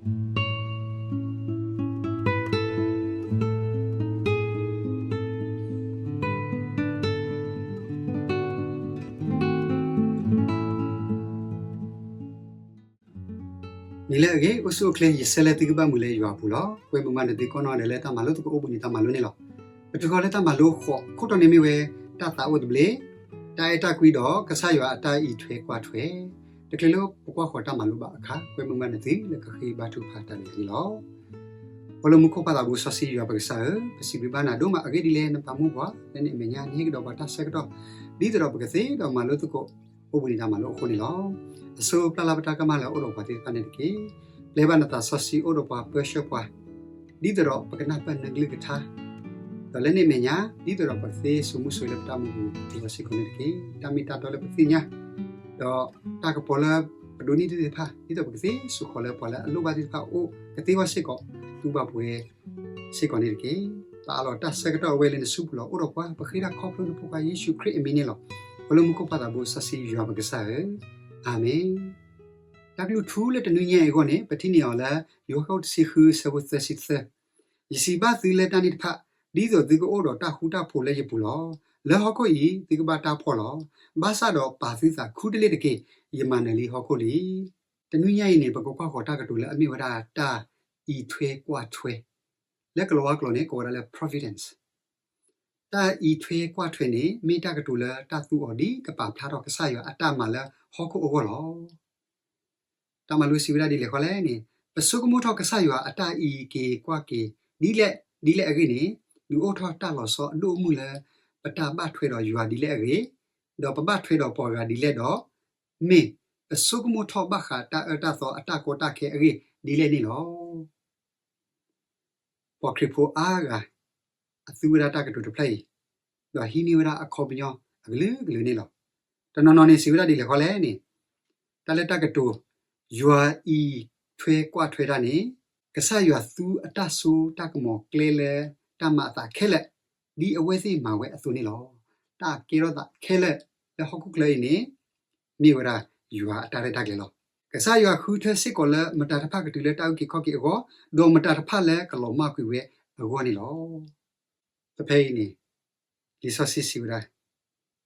နံၤလၢအဂ့ၤ အိၣ်ဆူၣ်အိၣ်ချ့ ယဆၢလၢသုကဘၣ်မုာ်လၢယွၤအပူၤလီၤ. ကွဲမုာ်ဘၣ်နသုကိးနီၢ်ဒဲးလၢတၢ်မၤလိသကိးအိၣ်ဘှံးနံၤတၢ်မၤလိန့ၣ်လီၤ. ပတုၤဃီၤလၢတၢ်မၤလိဃိး ခိၣ်တီန့ၣ်မ့ၢ်ဝဲ တၢ်သးအိၣ်သဘျ့, တၢ်အဲၣ်တၢ်ကွံဒီး ကစၢ်ယွၤအတၢ်အံးထွဲကွၢ်ထွဲ, တချုးလၢပကွၢ်ဃီၤတၢ်မၤလိဘၣ်အခါ ကွဲမုာ်ဘၣ်နသုလၢကဃ့ဘါထုကဖၣ်တၢ်န့ၣ်လီၤ. အိၣ်လၢမူခိၣ်ပၢ်သးဘိစီဆှံယွၤပကစၢ်ဧၢ, ပစံးဘျုးဘၣ်နၤဒိၣ်မး အဂ့ၢ်ဒ်လဲၣ်နပာ်မူပှၤ လၢနမဲာ်ညါ နဟ့ၣ်ကဒီးပှၤတၢ်ဆၢကတီၢ် ဒ်သိးဒီးပကသ့ဒီးမၤလိသကိး အိၣ်ဘှံးနံၤတၢ်မၤလိအဃိန့ၣ်လီၤ. အဆိပျၢ်လၢပတၢ်ကမၣ်လၢအအိၣ်ဒီးပှၤသ့ၣ်တဖၣ်န့ၣ်တက့ၢ်. ပျဲဘၣ်နသးစီဆှံအိၣ်ဒီးပှၤပၢဆှၢပှၤ ဒ်သိးဒီးပကနၢ်ပၢၢ်နကလုၢ်ကထါ, ဒီးလၢန့ၣ်အမဲာ်ညါ ဒ်သိးဒီးပကသ့စိာ်မူစိာ်ဂဲၤလၢပတၢ်အိၣ်မူပူၤ ဒ်သိးစ့ၢ်ကီးန့ၣ်တက့ၢ်. တၢ်မ့ၢ်တၢ်တီလၢပသ့ၣ်ညါ ဒီးတၢ်ကပီၤလၢပဒိးန့ၢ်သ့ၣ်တဖၣ် ဒ်သိးပကသ့စိာ်ဃီၤလၢပှၤလၢအလိၣ်ဘၣ်သ့ၣ်တဖၣ်အိၣ်ကသ့ဝဲစ့ၢ်ကီး တူၢ်ဘၣ်ပှဲၤစ့ၢ်ကီးန့ၣ်တက့ၢ်. ပအးလီၤတၢ်ဆၢကတီၢ်အဝဲလၢနစုပူၤလီၤ. အိၣ်ဒီးပှၤ ပဃ့တၢ်ခီဖျိနဖိခွါယ့ၣ်ၡူးခရံာ်အမံၤန့ၣ်လီၤ. အိၣ်လၢမူခိၣ်ပၢ်သးဘိစီဆှံယွၤပကစၢ်ဧၢ, အၤမ့ၣ်. တၢ်ကလုၢ်ထူလၢတနွံညါအံၤအဂီၢ်န့ၣ် ပထံၣ်န့ၢ်အီၤလၢ ယိၤဟၣ်တဆံဃု ဆၢဖိသၢဆံသၢ, ယစံးဘၣ်သုလၢတၢ်န့ၣ်တဖၣ် ဒ်သိးသုကအိၣ်ဒီးတၢ်ဃူတၢ်ဖိးလၢယပူၤလီၤ. လၢဟီၣ်ခိၣ်အံၤ သုကဘၣ်တၢ်ဖှီၣ်လီၤ. ဘၣ်ဆၣ်ဒီးပာ်သုသးခူတလ့ၢ်တက့ၢ်. ယမၤနၢၤလံဟီၣ်ခိၣ်လံ. တနွံညါအံၤန့ၣ် ပကကွၢ်ဃီၤတၢ်ကတိၤလၢအမ့ၢ်ဝဲဒၣ်တၢ်အံးထွဲကွၢ်ထွဲ, လၢကလၤဝါကျိာ်န့ၣ် ကိးဝဲဒၣ်လၢ providence. တၢ်အံးထွဲကွၢ်ထွဲန့ၣ် မ့ၢ်တၢ်ကတိၤလၢတၢ်သူအီၤဒ်ကပာ်ဖျါထီၣ်ကစၢ်ယွၤအတၢ်မၤလၢဟီၣ်ခိၣ်အဂီၢ်လီၤ. တၢ်မၤလိစံးဝဲဒၣ်ဒ်လဲၣ်ဃီလဲၣ်န့ၣ်, ပဆိကမိၣ်ထီၣ်ကစၢ်ယွၤအတၢ်အံးက့ၤကွၢ်က့ၤ ဒ်လဲၣ်ဒ်လဲၣ်အဂ့ၢ်န့ၣ်, ဒုးအိၣ်ထီၣ်တၢ်လီၤဆီအဒိၣ်အမုၢ်လၢ ပတၢ်ဘၣ်ထွဲဒီးယွၤဒ်လဲၣ်အဂ့ၢ်, ဒီးပဘၣ်ထွဲဒီးပှၤဂၤဒ်လဲၣ်ဒီး, မ့ၢ်ပဆိကမိၣ်ထီၣ်ဘၣ်ဃးတၢ်အၢတၢ်သီအတၢ်ကီတၢ်ခဲအဂ့ၢ်ဒ်လဲၣ်န့ၣ်လီၤ. ပှၤခရံာ်ဖိအါဂၤ အသူဝဲဒၣ်တၢ်ကတိၤတဖျၢၣ်အံၤ, ဒီးဟံးန့ၢ်ဝဲဒၣ်အခီပညီအကလုာ်ကလုာ်န့ၣ်လီၤ. တနီၤနီၤန့ၣ် စံးဝဲဒၣ်ဒ်လဲၣ်ဃီလဲၣ်န့ၣ်, တၢ်လၢတၢ်ကတိၤ ယွၤအံးထွဲကွၢ်ထွဲတၢ်န့ၣ်, ကစၢ်ယွၤသူအတၢ်စိတၢ်ကမီၤကျဲလၢတၢ်မၤအသးခဲလၢာ်, ဒ်အဝဲသ့ၣ်မၤဝဲအသိးန့ၣ်လီၤ. တၢ်ကဲထီၣ်သးခဲလၢာ်လၢဟီၣ်ခိၣ်ချၢအံၤန့ၣ် မ့ၢ်ဝဲဒၣ်ယွၤအတၢ်ရဲၣ်တၢ်ကျဲၤလီၤ. ကစၢ်ယွၤဃုထၢစ့ၢ်ကီးလၢမတၤတဖၣ်ကတုၤလၢတၢ်အုၣ်က့ၤခီၣ်က့ၤအဂီၢ်, ဒီးမတၤတဖၣ်လၢကလီၤမၢ်ကွံာ်ဝဲအဂီၢ်န့ၣ်လီၤ. ဖဲအံၤန့ၣ် လံာ်စီဆှံစံးဝဲဒၣ်,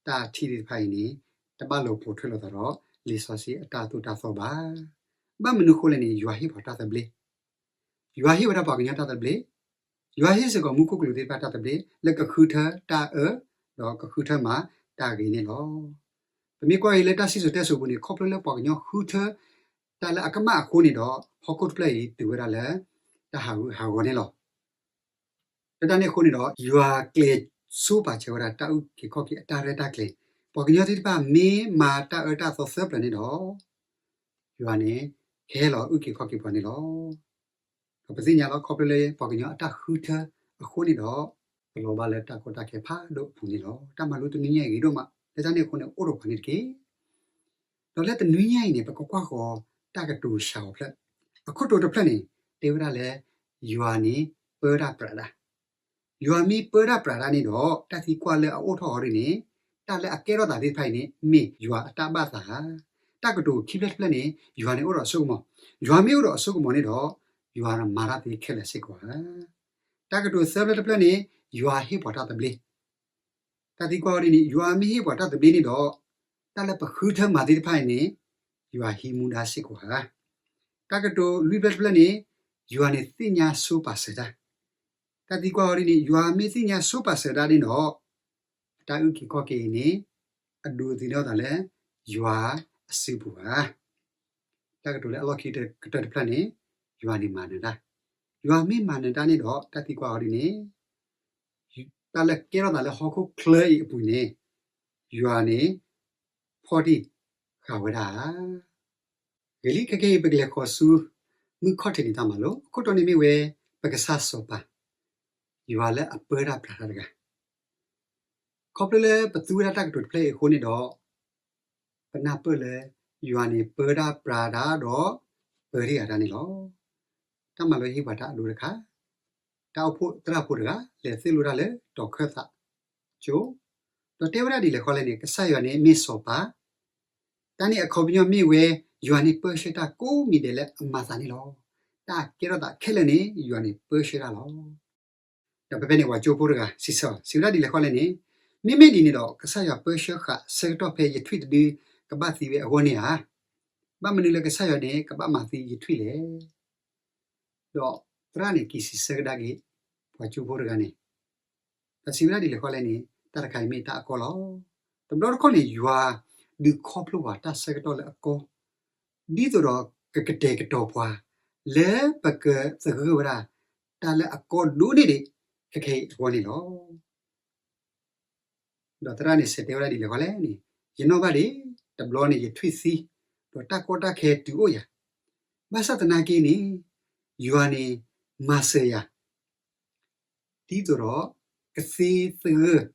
တၢ်ထံၣ်သ့ၣ်တဖၣ်အံၤန့ၣ် တဘၣ်လိာ်ပိာ်ထွဲလိာ်သးဒီး လံာ်စီဆှံအတၢ်သိၣ်တၢ်သီဘၣ်. ဘၣ်မနုၤဃိလဲၣ်န့ၣ် ယွၤဟ့ၣ်ပှၤတၢ်သဘျ့, ယွၤဟ့ၣ်ဝဲဒၣ်ပှၤကညီတၢ်သဘျ့, ယွၤဟ့ၣ်စ့ၢ်ကီးမူခိၣ်ကလူးသ့ၣ်တဖၣ်တၢ်သဘျ့ လၢကဃုထၢတၢ်အၢ, ဒီးကဃုထၢမၤတၢ်ဂ့ၤန့ၣ်လီၤ. ပမ့ၢ်ကွၢ်အံၤလၢတၢ်စံၣ်စိၤတဲစိၤပူၤန့ၣ် ခီဖျိလၢပှၤကညီဃုထၢ တၢ်လၢအကမၣ်အဃိန့ၣ်ဒီး ဟီၣ်ခိၣ်တဖျၢၣ်အံၤတုၤဝဲဒၣ်လၢ တၢ်ဟးဂူာ်ဟးဂီၤန့ၣ်လီၤ. လၢတၢ်န့ၣ်အဃိန့ၣ်ဒီး ယွၤကျဲၤဆိပာ်စၢၤဝဲဒၣ်တၢ်အုၣ်က့ၤခီၣ်က့ၤအတၢ်ရဲၣ်တၢ်ကျဲၤ, ပှၤကညီသ့ၣ်တဖၣ်မ့ၢ်မၤတၢ်အၢတၢ်သီသၢပျၢၤန့ၣ်ဒီး ယွၤန့ၣ် ကဟဲလီၤအုၣ်က့ၤခီၣ်က့ၤပှၤန့ၣ်လီၤ. ဒီးပသ့ၣ်ညါလီၤ ခီဖျိလၢပှၤကညီအတၢ်ဃုထၢအဃိန့ၣ်ဒီး ပလီၤဘၣ်လၢတၢ်ကီတၢ်ခဲဖးဒိၣ်အပူၤန့ၣ်လီၤ. တၢ်မၤလိတနွံညါအံၤဂ့ၤဒိၣ်မး လၢတၢ်န့ၣ်အဃိန့ၣ် အိၣ်ဒီးပှၤန့ၣ်တက့ၢ်. ဒီးလၢတနွံညါအံၤန့ၣ် ပကကွၢ်ဃီၤတၢ်ကတိၤစှၤဂီၤဖျၢၣ်, အခိၣ်တီတဖျၢၣ်န့ၣ် တဲဝဲဒၣ်လၢ ယွၤန့ၣ်ပၢတၢ်ပြးတၢ် ယွၤမ့ၢ်ပၢတၢ်ပြးတၢ်န့ၣ်ဒီး တၢ်သံကွၢ်လၢအအိၣ်ထီၣ်အီၤဒ်န့ၣ် တၢ်လၢအကဲထီၣ်သးသ့ၣ်တဖၣ်အံၤန့ၣ် မ့ၢ်ယွၤအတၢ်ဘၣ်သးဧါ. တၢ်ကတိၤခံဖျၢၣ်တဖျၢၣ်န့ၣ် ယွၤန့ၣ်အိၣ်ဒီးအစိကမီၤ, ယွၤမ့ၢ်အိၣ်ဒီးအစိကမီၤန့ၣ်ဒီး ယွၤမၤတၢ်သ့ခဲလၢာ်စ့ၢ်ကီးဧါ. တၢ်ကတိၤသၢဖျၢၣ်တဖျၢၣ်န့ၣ် ယွၤဟ့ၣ်ပှၤတၢ်သဘျ့ တၢ်သံကွၢ်အီၤဒ်န့ၣ် ယွၤမ့ၢ်ဟ့ၣ်ပှၤတၢ်သဘျ့န့ၣ်ဒီး တၢ်လၢပဃုထၢမၤသ့ၣ်တဖၣ်အံၤန့ၣ် ယွၤဟံးမူဒါစ့ၢ်ကီးဧါ. တၢ်ကတိၤလွံၢ်ဖျၢၣ်တဖျၢၣ်န့ၣ် ယွၤန့ၣ်သ့ၣ်ညါဆိပာ်စၢၤတၢ်, တၢ်သံကွၢ်အီၤဒ်န့ၣ် ယွၤမ့ၢ်သ့ၣ်ညါဆိပာ်စၢၤတၢ်န့ၣ်ဒီး အတၢ်အုၣ်က့ၤခီၣ်က့ၤအံၤန့ၣ် အဒိးသန့ၤထီၣ်သးလၢ ယွၤအစုပူၤဧါ. တၢ်ကတိၤလၢအလီၢ်ခံကတၢၢ်တဖျၢၣ်န့ၣ် ယွၤန့ၣ်မၤနၢၤတၢ်, ယွၤမ့ၢ်မၤနၢၤတၢ်န့ၣ်ဒီး တၢ်သံကွၢ်အီၤဒ်န့ၣ် တၢ်လၢကဲထီၣ်သးလၢဟီၣ်ခိၣ်ချၢအံၤအပူၤန့ၣ် ယွၤန့ၣ် ဖီၣ်တံၢ်ဃာ်ဝဲဒၣ်ဧါ. ဂ့ၤလံ ခဲကနံၣ်အံၤ ပကလဲၤဃီၤဆူ မုၢ်ခီၣ်ထံးန့ၣ်တၢ်မၤလိ အခိၣ်တီန့ၣ်မ့ၢ်ဝဲ ပကစၢ်စီၤပၤ, ယွၤလၢအပၢတၢ်ပြးတၢ်တဂၤ ခီဖျိလၢပသူဝဲဒၣ်တၢ်ကတိၤတဖျၢၣ်အံၤအဃိန့ၣ်ဒီး ပနၢ်ပၢၢ်လၢ ယွၤန့ၣ်ပၢတၢ်ပြးတၢ်ဒီး ပၢတံၢ်ဃာ်တၢ်န့ၣ်လီၤ. တၢ်မၤလိဟ့ၣ်ပှၤတၢ်အဒိတခါ, တၢ်အိၣ်ဖှိၣ်သရၣ်ဖိတဂၤ လဲၤသိၣ်လိတၢ်လၢတီၤခၢၣ်သးကၠိ, ဒီးတဲဝဲဒၣ်ဒ်လဲၣ်ဃီလဲၣ်န့ၣ် ကစၢ်ယွၤန့ၣ်မ့ၢ်စီၤပၤ, တၢ်န့ၣ်အခီပညီမ့ၢ်ဝဲ ယွၤန့ၣ်ပၢဆှၢတၢ်ကိးမံၤဒဲးလၢအမၤသးန့ၣ်လီၤ. တၢ်ကဲထီၣ်သးခဲလၢာ်န့ၣ် ယွၤန့ၣ်ပၢဆှၢတၢ်လီၤ. ဒီးဖဲဖဲန့ၣ် ပှၤကၠိဖိတဂၤစံးဆၢအီၤ, စံးဝဲဒၣ်ဒ်လဲၣ်ဃီလဲၣ်န့ၣ်, မ့မ့ၢ်ဒ်န့ၣ်ဒီး ကစၢ်ယွၤပၢဆှၢဃာ်ဆၢကတီၢ်ဖဲ ယထွံၣ်တဒုကဘၣ်သံဝဲအဂီၢ်န့ၣ်ဧါ. ဘၣ်မနုၤလၢကစၢ်ယွၤန့ၣ် ကဘၣ်မၤသံယထွံၣ်လဲၣ်. ဒီးသရၣ်န့ၣ်က့ၤစံးဆၢကဒါက့ၤ ပှၤကၠိဖိတဂၤန့ၣ်, ဒီးစံးဝဲဒၣ်ဒ်လဲၣ်ဃီလဲၣ်န့ၣ်, တၢ်တခါအံၤမ့ၢ်တၢ်အကီလီၤ. တဘျီတခီၣ်န့ၣ် ယွၤဒုးခီဖျိပှၤတၢ်ဆၢကတီၢ်လၢအကီ, ဒ်သိးဒီးကကတဲာ်ကတီၤပှၤ လၢပကသဂၢၢ်ဝဲဒၣ် တၢ်လၢအကီဒိၣ်န့ၢ်ဒံး ခဲခဲအံၤအဂီၢ်န့ၣ်လီၤ. ဒီးသရၣ်န့ၣ်စံးတဲဝဲဒၣ်ဒ်လဲၣ်ဃီလဲၣ်န့ၣ်, ယနီၣ်ဘၣ်ဒံး, တဘျီန့ၣ်ယထွံၣ်သံ, ဒီးတၢ်ကီတၢ်ခဲတုၤအိၣ်ယၤ, ဘၣ်ဆၣ်သနာ်က့န့ၣ် ယွၤန့ၣ်မၤစၢၤယၤ ဒ်သိးဒီး ကသ့သဂၢၢ်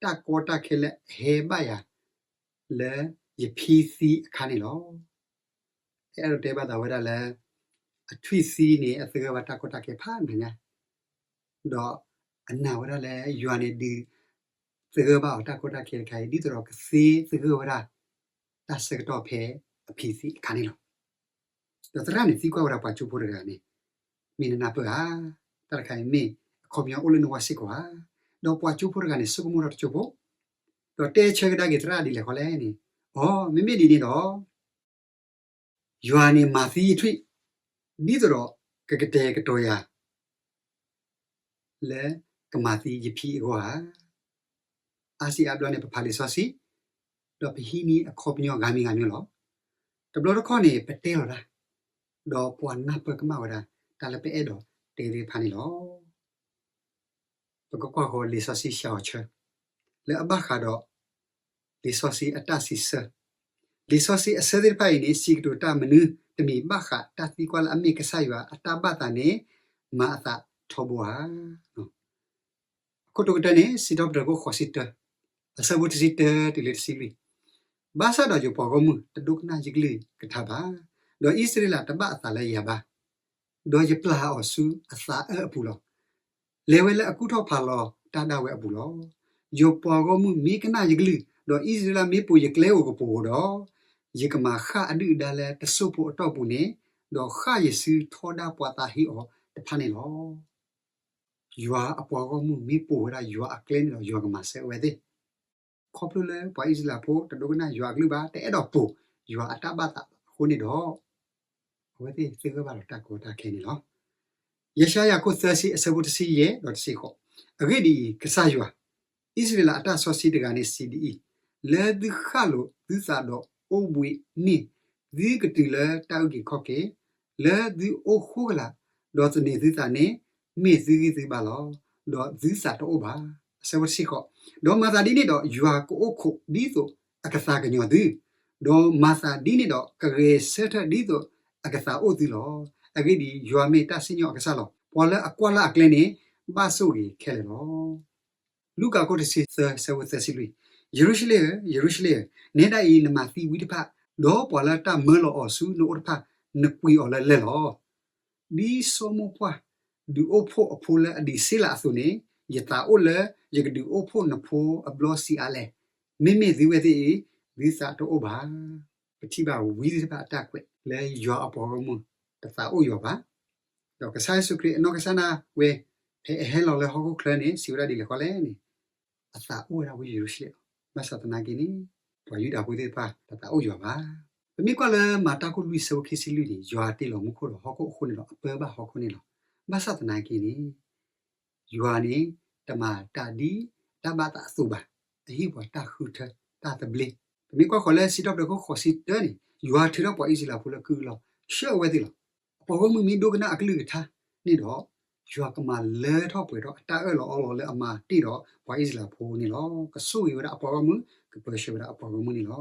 တၢ်ကီတၢ်ခဲလၢအဟဲဘၣ်ယၤ လၢယဖံသံအခါန့ၣ်လီၤ. အဲၣ်ဒိးတဲဘၣ်သးဝဲဒၣ်လၢ အထွံၣ်သံန့ၣ် အသဂၢၢ်ဘၣ်တၢ်ကီတၢ်ခဲဖးနၤညါ, ဒီးအနာ်ဝဲဒၣ်လၢယွၤန့ၣ်ဒုးသဂၢၢ်ဘၣ်အီၤတၢ်ကီတၢ်ခဲတခါအံၤ ဒ်သိးဒီးကသ့သဂၢၢ်ဝဲဒၣ် တၢ်ဆၢကတီၢ်ဖဲအဖံသံအခါန့ၣ်လီၤ. ဒီးသရၣ်န့ၣ်သံကွၢ်ဝဲဒၣ်ပှၤကၠိဖိတဂၤန့ၣ်, မ့ၢ်နနၢ်ပၢၢ်ဧါ, တၢ်တခါအံၤမ့ၢ်အခီပညီအိၣ်လၢနဝၤစ့ၢ်ကီးဧါ. ဒီးပှၤကၠိဖိတဂၤန့ၣ်ဆိကမိၣ်ထီၣ်တကၠိဖိ, ဒီးတဲဆၢကဒါက့ၤသရၣ်ဒ်လဲၣ်ဃီလဲၣ်န့ၣ်, အိ မ့မ့ၢ်ဒ်န့ၣ်ဒီး ယွၤန့ၣ်မၤသံယထွံၣ် ဒ်သိးဒီးကကတဲာ်ကတီၤယၤ လၢကမၤသံယဖံအဂီၢ်ဧါ. အါစံးအါဘျီန့ၣ် ပဖးလံာ်စီဆှံ, ဒီးပဟံးန့ၢ်အခီပညီဂၤမံၤဂၤမံၤလီၤ. တဘျီတခီၣ်န့ၣ် ပတဲလီၤတၢ်, ဒီးပှၤနၢ်ပၢၢ်ကမၣ်ဝဲဒၣ် တၢ်လၢပအဲၣ်ဒိးတဲသ့ၣ်တဖၣ်န့ၣ်လီၤ. ပကကွၢ်ဃီၤလံာ်စီဆှံဆှၢအီၤဆၢ, လၢအဘၣ်ဃးဒီး လံာ်စီဆှံအတၢ်စံးဆၢ, လံာ်စီဆှံအဆၢသ့ၣ်တဖၣ်အံၤန့ၣ် စံးကတိၤတၢ်မနုၤတမံၤဘၣ်ဃးတၢ်သံကွၢ်လၢအမ့ၢ်ကစၢ်ယွၤအတၢ်ဘၣ်သးန့ၣ် မၤအသးထီဘိဧါ. အခိၣ်တီကတၢၢ်န့ၣ် စံးထီၣ်ပတြၢၤခိၣ်ဃိးဆံတၢ, အဆၢဖိတဆံတၢတုၤလၢတဆံလွံၢ်, ဘၣ်ဆၣ်ဒီးယပှၤဂီၢ်မုၢ်တဒိကနၣ်ယကလုၢ်ကထါဘၣ်, ဒီးအံၣ်စရ့လးတဘၣ်အသးလၢယၤဘၣ်, ဒီးယပျၢ်အီၤဆူအသးအၢၣ်အပူၤလီၤ. လဲၤဝဲလၢအကူၣ်ထီၣ်ဖးလီၤတၢ်ဒၣ်ဝဲအပူၤလီၤ. ယပှၤဂီၢ်မုၢ်မ့ၢ်ကနၣ်ယကလုၢ်, ဒီးအံၣ်စရ့လးမ့ၢ်ပိာ်ယကျဲဧိၤကပိာ်ဧိၤဒီး, ယကမၤဃၣ်အဒုၣ်အဒါလၢတစိၢ်ဖိအတီၢ်ပူၤန့ၣ်, ဒီးဃၣ်ယစုထီဒါပှၤသးဟ့အီၤတဖၣ်န့ၣ်လီၤ. ယွၤအပှၤဂီၢ်မုၢ်မ့ၢ်ပိာ်ဝဲဒၣ်ယွၤအကျဲန့ၣ်ဒီး ယွၤကမၤစၢၤအဝဲသ့ၣ် ခီဖျိလၢပှၤအံၣ်စရ့လးဖိတဒိကနၣ်ယွၤအကလုၢ်ဘၣ်, တအဲၣ်ဒိးပိာ်ယွၤအတၢ်ဘၣ်သးအဃိန့ၣ်ဒီး, အဝဲသ့ၣ်သဂၢၢ်ဘၣ်ဒီးတၢ်ကီတၢ်ခဲန့ၣ်လီၤ. ယၡါယၤခိၣ်သၢဆံအဆၢဖိတဆံယဲၢ်ဒီးတဆံဃိး, အဂ့ၢ်ဒ်အံၤ, ကစၢ်ယွၤ, အံၣ်စရ့လးအတၢ်စီဆှံတဂၤန့ၣ်စံးဒ်အံၤ, လၢသုဃၣ်လိာ်သုသးဒီးအိၣ်ဘှံးန့ၢ်သုကတုၤလၢတၢ်အုၣ်က့ၤခီၣ်က့ၤ, လၢသုအိၣ်ဃိကလာ်, ဒီးသန့ၤသုသးန့ၣ် မ့ၢ်သုဂံၢ်သုဘါလီၤ. ဒီးသုသးတအိၣ်ဘၣ်. အဆၢဖိတဆံဃိး, ဒီးမၤသးဒ်န့ၣ်ဒီး ယွၤကအိၣ်ခိးဒ်သိးအကသးကညီၤသု, ဒီးမၤသးဒ်န့ၣ်ဒီး ကဂဲၤဆၢထၢၣ်ဒ်သိးအကသးအိၣ်သုလီၤ. အဂ့ၢ်ဒ်အံၤ, ယွၤမ့ၢ်တၢ်စံၣ်ညီၣ်အကစၢ်လီၤ. ပှၤလၢအကွၢ်လၢ်အကျဲန့ၣ် ဘၣ်ဆိၣ်ဂ့ၤခဲလၢာ်လီၤ. လူၤကၣ်ခိၣ်တဆံသၢဆၢဖိသၢဆံလွံၢ်, ယရူၤၡလ့ၣ်ဧၢ, ယရူၤၡလ့ၣ်ဧၢ, နဲဒၣ်အံၤနမၤသံဝံတဖၣ်, ဒီးပှၤလၢတၢ်မၢလီၤအီၤဆူနအိၣ်တဖၣ်, နကွံာ်အီၤလၢလဲၢ်လီၤ. ဒ်စီၤမိၢ်ပှၢ်ဒုးအိၣ်ဖှိၣ်အဖိလၢအဒံးစ့လးအသိးန့ၣ်, ယသးအိၣ်လၢယကဒုးအိၣ်ဖှိၣ်နဖိအဘျီဆံးအါလဲၣ်. မ့မ့ၢ်သုဝဲသ့ၣ်အံၤ, သုသးတအိၣ်ဘၣ်. ပထံၣ်ဘၣ်ဝံသ့ၣ်တဖၣ်အတၢ်ကွဲးလၢယွၤအပှၤဂီၢ်မုၢ်တသးအိၣ်ယွၤဘၣ်. ဒီးကစၢ်ယ့ၣ်ၡူးခရံာ်အနီၢ်ကစၢ်ဒၣ်ဝဲ ဖဲအဟဲလီၤလၢဟီၣ်ခိၣ်ချၢန့ၣ် စံးဝဲဒၣ်ဒ်လဲၣ်ဃီလဲၣ်န့ၣ်, အသးအိၣ်ဝဲဒၣ်ဝ့ၢ်ယရူၤၡလ့ၣ်လီၤ. ဘၣ်ဆၣ်သနာ်က့န့ၣ်, ပှၤယူဒၤဖိသ့ၣ်တဖၣ်တသးအိၣ်ယွၤဘၣ်. ပမ့ၢ်ကွၢ်လၢမၤတၢ်ခိၣ်လွံၢ်ဆၢဖိခံဆံလွံၢ်န့ၣ်, ယွၤတ့လီၤမူခိၣ်ဒီးဟီၣ်ခိၣ်အဃိန့ၣ်ဒီး အပၢဘၣ်ဟီၣ်ခိၣ်န့ၣ်လီၤ. ဘၣ်ဆၣ်သနာ်က့န့ၣ် ယွၤန့ၣ် တမၤတၢ်ဒ်တၢ်ဘၣ်သးအသိးဘၣ်. အဟ့ၣ်ပှၤတၢ်ဃုထၢတၢ်သဘျ့. ပမ့ၢ်ကွၢ်ဃီၤလၢစံးထီၣ်ပတြၢၤခိၣ်ဃိးဆံတၢန့ၣ်, ယွၤထုးထီၣ်ပှၤအံၣ်စရ့လးဖိလၢကုၢ်အလီၢ်, ဆှၢအဝဲသ့ၣ်လီၤ. အပှၤဂီၢ်မုၢ်မ့ၢ်ဒိကနၣ်အကလုၢ်ကထါန့ၣ်ဒီး, ယွၤကမၤလၢထီၣ်ပှဲၤထီၣ်အတၢ်အၢၣ်လီၤအီလီၤလၢအမၤတ့ၢ်ဒီးပှၤအံၣ်စရ့လးဖိန့ၣ်လီၤ. ကဆိၣ်ဂ့ၤဝဲဒၣ်အပှၤဂီၢ်မုၢ်, ကပၢဆှၢဝဲဒၣ်အပှၤဂီၢ်မုၢ်န့ၣ်လီၤ.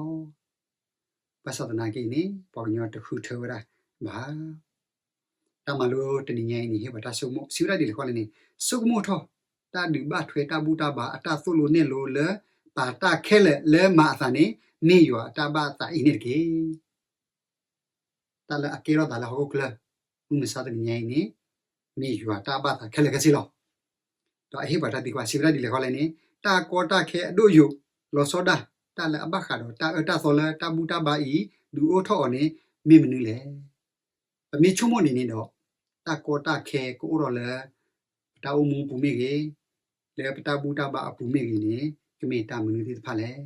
ဘၣ်ဆၣ်သနာ်က့န့ၣ်, ပှၤကညီတဃုထၢဝဲဒၣ်ဘၣ်. တၢ်မၤလိတနံၤညါအံၤန့ၣ် ဟ့ၣ်ပှၤတၢ်ဆိကမိၣ်, စံးဝဲဒၣ်ဒ်လဲၣ်ဃီလဲၣ်န့ၣ်, ဆိကမိၣ်ထီၣ်, တၢ်ဒုးဘၣ်ထွဲတၢ်ဘူၣ်တၢ်ဘါအတၢ်သိၣ်လိနဲၣ်လိလၢပာ်တၢ်ခဲလၢာ်လၢမၤအသးန့ၣ်, မ့ၢ်ယွၤအတၢ်ဘၣ်သးအံၤန့ၣ်တက့ၢ်. တၢ်လၢအကဲထီၣ်သးလၢဟီၣ်ခိၣ်ချၢ, မုၢ်မဆါတနံၤညါအံၤန့ၣ်, မ့ၢ်ယွၤတၢ်ဘၣ်သးခဲလၢာ်ခဲဆ့လီၤ. ဒီးအဟ့ၣ်ပှၤတၢ်သံကွၢ်, စံးဝဲဒၣ်ဒ်လဲၣ်ဃီလဲၣ်န့ၣ်, တၢ်ကီတၢ်ခဲအဒိၣ်ယိာ်လီၤဆီဒၣ်, တၢ်လၢအဘၣ်ဃးဒီးတၢ်အၢတၢ်သီလၢတၢ်ဘူၣ်တၢ်ဘါအံၤ ဒုးအိၣ်ထီၣ်အီၤန့ၣ် မ့ၢ်မနုၤလဲၣ်. ပမ့ၢ်ဆိကမိၣ်ဒ်န့ၣ်ဒီး, တၢ်ကီတၢ်ခဲကအိၣ်ထီၣ်လၢ ပတၢ်အိၣ်မူအပူၤမ့ၢ်ဂ့ၤ, လၢပတၢ်ဘူၣ်တၢ်ဘါအပူၤမ့ၢ်ဂ့ၤန့ၣ် ကမ့ၢ်တၢ်မနုၤသ့ၣ်တဖၣ်လဲၣ်.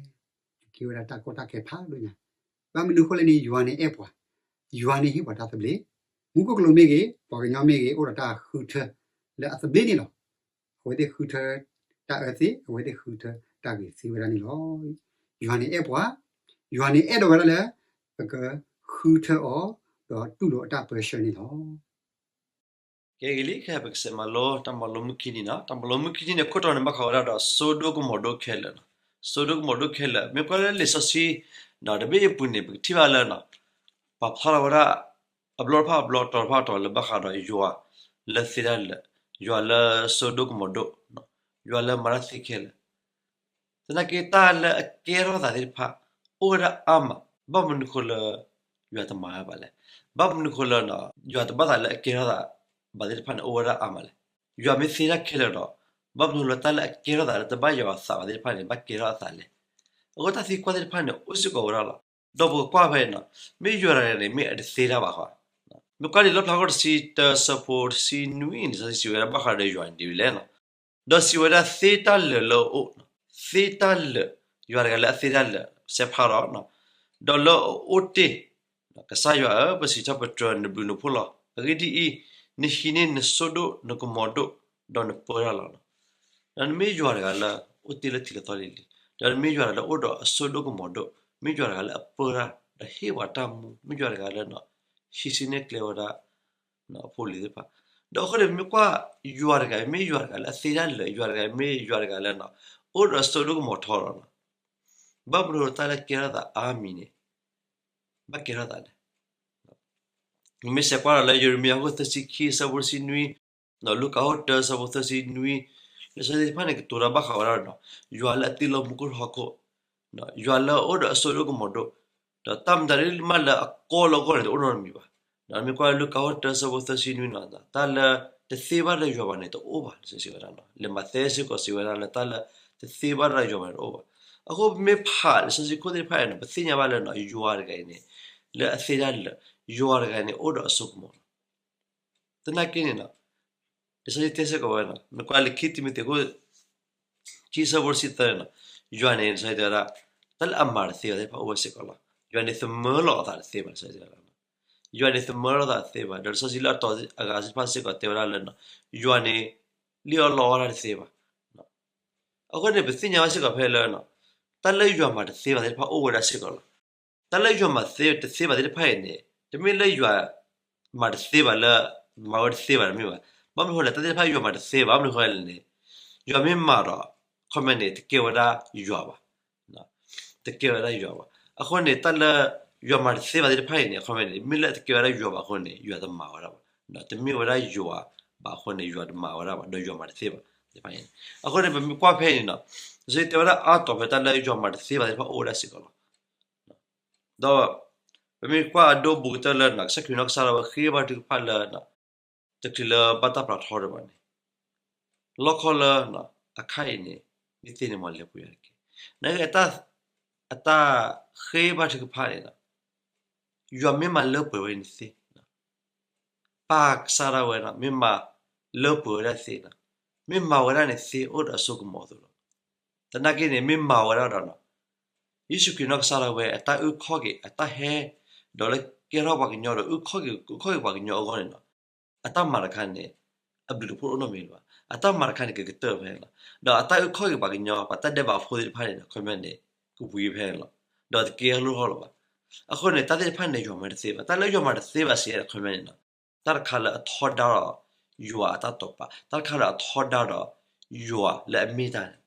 ကဲဝဲဒၣ်တၢ်ကီတၢ်ခဲဖးဒိၣ်ညါ. ဘၣ်မနုၤအဃိလဲၣ်န့ၣ် ယွၤန့ၣ်အဲၣ်ပှၤ, ယွၤန့ၣ်ဟ့ၣ်ပှၤတၢ်သဘျ့, မူခိၣ်ကလူးမ့ၢ်ဂ့ၤ, ပှၤကညီမ့ၢ်ဂ့ၤ အိၣ်ဒီးတၢ်ဃုထၢလၢအသဘျ့န့ၣ်လီၤ. အဝဲသ့ၣ်ဃုထၢတၢ်အၢသ့, အဝဲသ့ၣ်ဃုထၢတၢ်ဂ့ၤသ့ဝဲဒၣ်န့ၣ်လီၤ. ယွၤန့ၣ်အဲၣ်ပှၤ, ယွၤန့ၣ်အဲၣ်ဒိးဝဲဒၣ်လၢ ပကဃုထၢအီၤ ဒီးတူၢ်လိာ်အတၢ်ပၢဆှၢန့ၣ်လီၤ. ကဲဂ့ၤလံ, ခဲအံၤပကဆဲးမၤလိတၢ်မၤလိမုၢ်ခံနံၤန့ၣ်, တၢ်မၤလိမုၢ်ခံနံၤန့ၣ် ခိၣ်တီန့ၣ်ဘၣ်ဃးဝဲဒၣ်ဒီး စိဒိၣ်ကမိၤဒိၣ်ခဲလၢာ်န့ၣ်, စိဒိၣ်ကမိၤဒိၣ်ခဲလၢာ် မ့ၢ်ကွၢ်လၢလံာ်စီဆှံ ဒီးတဘ့ၣ်အပူၤန့ၣ် ပကထံၣ်ဘၣ်လၢ ပာ်ဖျါထီၣ်ဝဲဒၣ် အဘျီတဖၣ်အဘျီ တီၤတဖၣ်တီၤလၢဘၣ်ဃးဒီးယွၤလၢသ့တၢ်လၢာ်, ယွၤလၢစိဒိၣ်ကမိၤဒိၣ်, ယွၤလၢမၤတၢ်သ့ခဲလၢာ် သနာ်က့တၢ်လၢအကဲထီၣ်သးသ့ၣ်တဖၣ် အိၣ်ဝဲဒၣ်အါမး, ဘၣ်မနုၤဃိလၢ ယွၤတမၤဝဲဘၣ်လဲၣ်. ဘၣ်မနုၤဃိလၢ ယွၤတဘၣ်သးလၢအကဲထီၣ်သးဘၣ်သ့ၣ်တဖၣ်န့ၣ် အိၣ်ဝဲဒၣ်အါမးလဲၣ်. ယွၤမ့ၢ်သ့တၢ်ခဲလၢာ်ဒီး ဘၣ်မနုၤလၢတၢ်လၢအကဲထီၣ်သးလၢတဘၣ်ယွၤအသးဘၣ်သ့ၣ်တဖၣ်န့ၣ် ဘၣ်ကဲထီၣ်အသးလဲၣ်. အဃိတၢ်သံကွၢ်သ့ၣ်တဖၣ်န့ၣ် အိၣ်စ့ၢ်ကီးဝဲဒၣ်လီၤ. ဒီးပကကွၢ်ဖဲန့ၣ် မ့ၢ်ယွၤတဂၤန့ၣ် မ့ၢ်အတသ့တၢ်ဘၣ်ဃီ, မ့ၢ်ကွၢ်လံာ်လီၣ်ဖျါခိၣ်တဆံတၢ ဆၢဖိတဆံနွံန့ၣ် လံာ်စီဆှံစံးဝဲဒၣ်ဘၣ်ဃးဒီးယွၤန့ၣ်ဒ်လဲၣ်. ဒီးစံးဝဲဒၣ်သ့တၢ်လၢာ်လၢအအိၣ်, သ့တၢ်လၢာ်, ယွၤတဂၤလၢအသ့တၢ်လၢာ် စဲးဖးဒီး, ဒီးလၢအအိၣ်တ့ၢ်, ကစၢ်ယွၤဧၢ, ပစံးထီၣ်ပတြၢၤနဘျုးနဖှိၣ်လီၤ. အဂ့ၢ်ဒ်အံၤ, နဟံးန့ၢ်နစိဒိၣ်နကမီၤဒိၣ်, ဒီးနပၢတၢ်လီၤ. ဒီးနမ့ၢ်ယွၤတဂၤလၢ အိၣ်တ့ၢ်လၢထံးလီၤသီလံၤလံၤ, ဒီးနမ့ၢ်ယွၤတဂၤလၢအိၣ်ဒီးအစိဒိၣ်ကမီၤဒိၣ်, မ့ၢ်ယွၤတဂၤလၢအပၢတၢ်, ဒီးဟ့ၣ်ပှၤတၢ်မူ, မ့ၢ်ယွၤတဂၤလၢ ဟံးစုနဲၣ်ကျဲဝဲဒၣ် အဖိအလံၤသ့ၣ်တဖၣ်. ဒီးအဃိန့ၣ် ပမ့ၢ်ကွၢ်ယွၤတဂၤ မ့ၢ်ယွၤတဂၤလၢအသ့တၢ်လၢာ်, ယွၤတဂၤမ့ၢ်ယွၤတဂၤလၢ အိၣ်ဒီးစိဒိၣ်ကမီၤထီလီၤ. ဘၣ်မနုၤတၢ်လၢကဲထီၣ်သးအါမံၤန့ၣ် ဘၣ်ကဲထီၣ်သးလဲၣ်. မ့ၢ်ဆဲးကွၢ်ဒီးလၢယရမံယၤခိၣ်သၢဆံခံ ဆၢဖိတဆံနွံ, ဒီးလူၤကၣ်ခိၣ်တၢ ဆၢဖိသၢဆံနွံ, လံာ်စီဆှံသ့ၣ်တဖၣ်န့ၣ် ကတိၤတၢ်ဘၣ်ဃးဝဲဒၣ်ဒီး ယွၤလၢအတ့လီၤမူခိၣ်ဟီၣ်ခိၣ်, ယွၤလၢအအိၣ်ဒီးအစိဒိၣ်ကမီၤဒိၣ်, ဒီးတၢ်မတၤဒ်မးလၢအကီလၢအဂီၢ်န့ၣ် တအိၣ်နီတမံၤဘၣ်. ဒီးမ့ၢ်ကွၢ်လူၤကၣ်ခိၣ်တၢ ဆၢဖိသၢဆံနွံန့ၣ် တၢ်လၢတသ့ဘၣ်ဒီးယွၤဘၣ်န့ၣ် တအိၣ်ဘၣ် လံာ်စီဆှံစံးဝဲဒၣ်. လံာ်မးသဲစ့ၢ်ကီးစံးဝဲဒၣ်လၢတၢ်လၢတသ့ဘၣ်ဒီးယွၤဘၣ်န့ၣ်တအိၣ်ဘၣ်. အဃိပမ့ၢ်ဖးလံာ်စီဆှံခိၣ်သ့ၣ်တဖၣ်အံၤန့ၣ် ပသ့ၣ်ညါဘၣ်လၢ ယွၤတဂၤအံၤန့ၣ် လၢအသ့တၢ်လၢာ်, ယွၤတဂၤန့ၣ် အိၣ်ဒီးအစိကမီၤလီၤ. သနာ်က့န့ၣ် လံာ်စီဆှံတဲစ့ၢ်ကီးဝဲ, မ့ၢ်ကွၢ်လၢခံတံၤမသ့းခိၣ် ခံ ဆၢဖိတဆံသၢန့ၣ်, ယွၤန့ၣ် လံာ်စီဆှံတဲဝဲဒၣ် တၢ်လၢအမၤတသ့ဘၣ်သ့ၣ်တဖၣ်အိၣ်ဝဲစ့ၢ်ကီးလီၤ. ယွၤန့ၣ်သမၢလီၤအသးတသ့ဘၣ်, လံာ်စီဆှံတဲဝဲဒၣ်. ယွၤန့ၣ်သမၢလီၤအသးတသ့ဘၣ်, ဒီးလံာ်စီဆှံလၢအတီၤအဂၤသ့ၣ်တဖၣ်စ့ၢ်ကီးတဲဝဲဒၣ်လၢ ယွၤန့ၣ် လံၣ်အီၣ်လီအီၣ်တၢ်တသ့ဘၣ်. အဃိန့ၣ် ပသ့ၣ်ညါဘၣ်စ့ၢ်ကီးဖဲလၢ တၢ်လၢယွၤမၤတသ့ဘၣ်သ့ၣ်တဖၣ်အိၣ်ဝဲဒၣ်စ့ၢ်ကီးလီၤ. တၢ်လၢယွၤမၤတသ့ဘၣ်သ့ၣ်တဖၣ်အံၤန့ၣ် တမ့ၢ်လၢယွၤမၤတသ့ဘၣ်လၢ မၤဝဲတသ့ဘၣ်တမ့ၢ်ဘၣ်. ဘၣ်မနုၤဃိလဲၣ် တၢ်သ့ၣ်တဖၣ်ယွၤမၤတသ့ဘၣ်, ဘၣ်မနုၤဃိလဲၣ်န့ၣ် ယွၤမ့ၢ်မၤဒီး ခီပညီန့ၣ် တကဲဝဲဒၣ်ယွၤဘၣ်, တကဲဝဲဒၣ်ယွၤဘၣ်. အဃိန့ၣ် တၢ်လၢယွၤမၤတသ့ဘၣ်သ့ၣ်တဖၣ်အံၤန့ၣ် အခီပညီန့ၣ် မ့ၢ်လၢတကဲဝဲဒၣ်ယွၤဘၣ်အဃိန့ၣ် ယွၤတမၤဝဲဒၣ်ဘၣ်, တမ့ၢ်ဝဲဒၣ်ယွၤဘၣ်အဃိန့ၣ် ယွၤတမၤဝဲဒၣ်ဘၣ် ဒီးယွၤမၤတသ့ဘၣ်သ့ၣ်တဖၣ်အံၤန့ၣ်. အဃိန့ၣ် ပမ့ၢ်ကွၢ်ဖဲအံၤန့ၣ် လံာ်စီဆှံတဲဝဲဒၣ်အါတီၤဖဲတၢ်လၢယွၤမၤတသ့ဘၣ်သ့ၣ်တဖၣ်အိၣ်ဝဲဒၣ်စ့ၢ်ကီးလီၤ. ဒီး ပမ့ၢ်ကွၢ်အဒိဘူးကတၢၢ်လၢ ကစၢ်ခရံာ်နီၢ်ကစၢ်ဒၣ်ဝဲဃ့ဘါထုကဖၣ်လၢ တချုးလၢဘၣ်တၢ်ပျၢထီတဘၣ်န့ၣ် လီခီလၢ အခါအံၤန့ၣ် မ့ၢ်သ့န့ၣ်မ့ၢ်လဲၤပူၤယၤတက့ၢ်. နက အတၢ်ဃ့ဘါထုကဖၣ်န့ၣ် ယွၤမ့ၢ်မၤလၢပှဲၤဝဲန့ၣ်သ့ ပၢ်ကစၢ်ဒၣ်ဝဲ မ့ၢ်မၤလၢပှဲၤဝဲဒၣ်သ့, မ့ၢ်မၤဝဲဒၣ်န့ၣ်သ့အိၣ်ဒီးအစိကမီၤအသိးလီၤ. သနာ်က့န့ၣ် မ့ၢ်မၤဝဲဒၣ်ဒီး ယ့ၣ်ၡူးခရံာ်နီၢ်ကစၢ်ဒၣ်ဝဲ အတၢ်အုၣ်ခီၣ်က့ၤ အတၢ်ဟဲ ဒီးလၢကဲထီၣ်ပှၤကညီဒီး အုၣ်ခီၣ်က့ၤ အုၣ်ခီၣ်က့ၤပှၤကညီအဂီၢ်န့ၣ်လီၤ. အတၢ်မၤတခါန့ၣ် အဘျုးတဖှိၣ်အိၣ်နီတမံၤလၢၤဘၣ်. အတၢ်မၤတခါန့ၣ် ကကတၢၢ်ဖဲန့ၣ်လီၤ. ဒီးအတၢ်အုၣ်ခီၣ်က့ၤပှၤကညီ ပှၤတၢ်ဒဲးဘးဖိသ့ၣ်တဖၣ်န့ၣ် အခီပညီန့ၣ် ကဝံၤဖဲန့ၣ်လီၤ. ဒီးတကဲထီၣ်လိၣ်ထီၣ်လၢၤဘၣ်. အဃိန့ၣ် တၢ်သ့ၣ်တဖၣ်န့ၣ် ယွၤမၤတသ့ဘၣ်. တၢ်လၢယွၤမၤတသ့ဘၣ်စ့ၢ်ကီးအခီပညီန့ၣ်လီၤ. တၢ်တခါလၢအထီဒါဒီးယွၤအတၢ်တိာ်ပာ်, တၢ်တခါလၢအထီဒါဒီးယွၤလၢအမ့ၢ်တၢ်န့ၣ်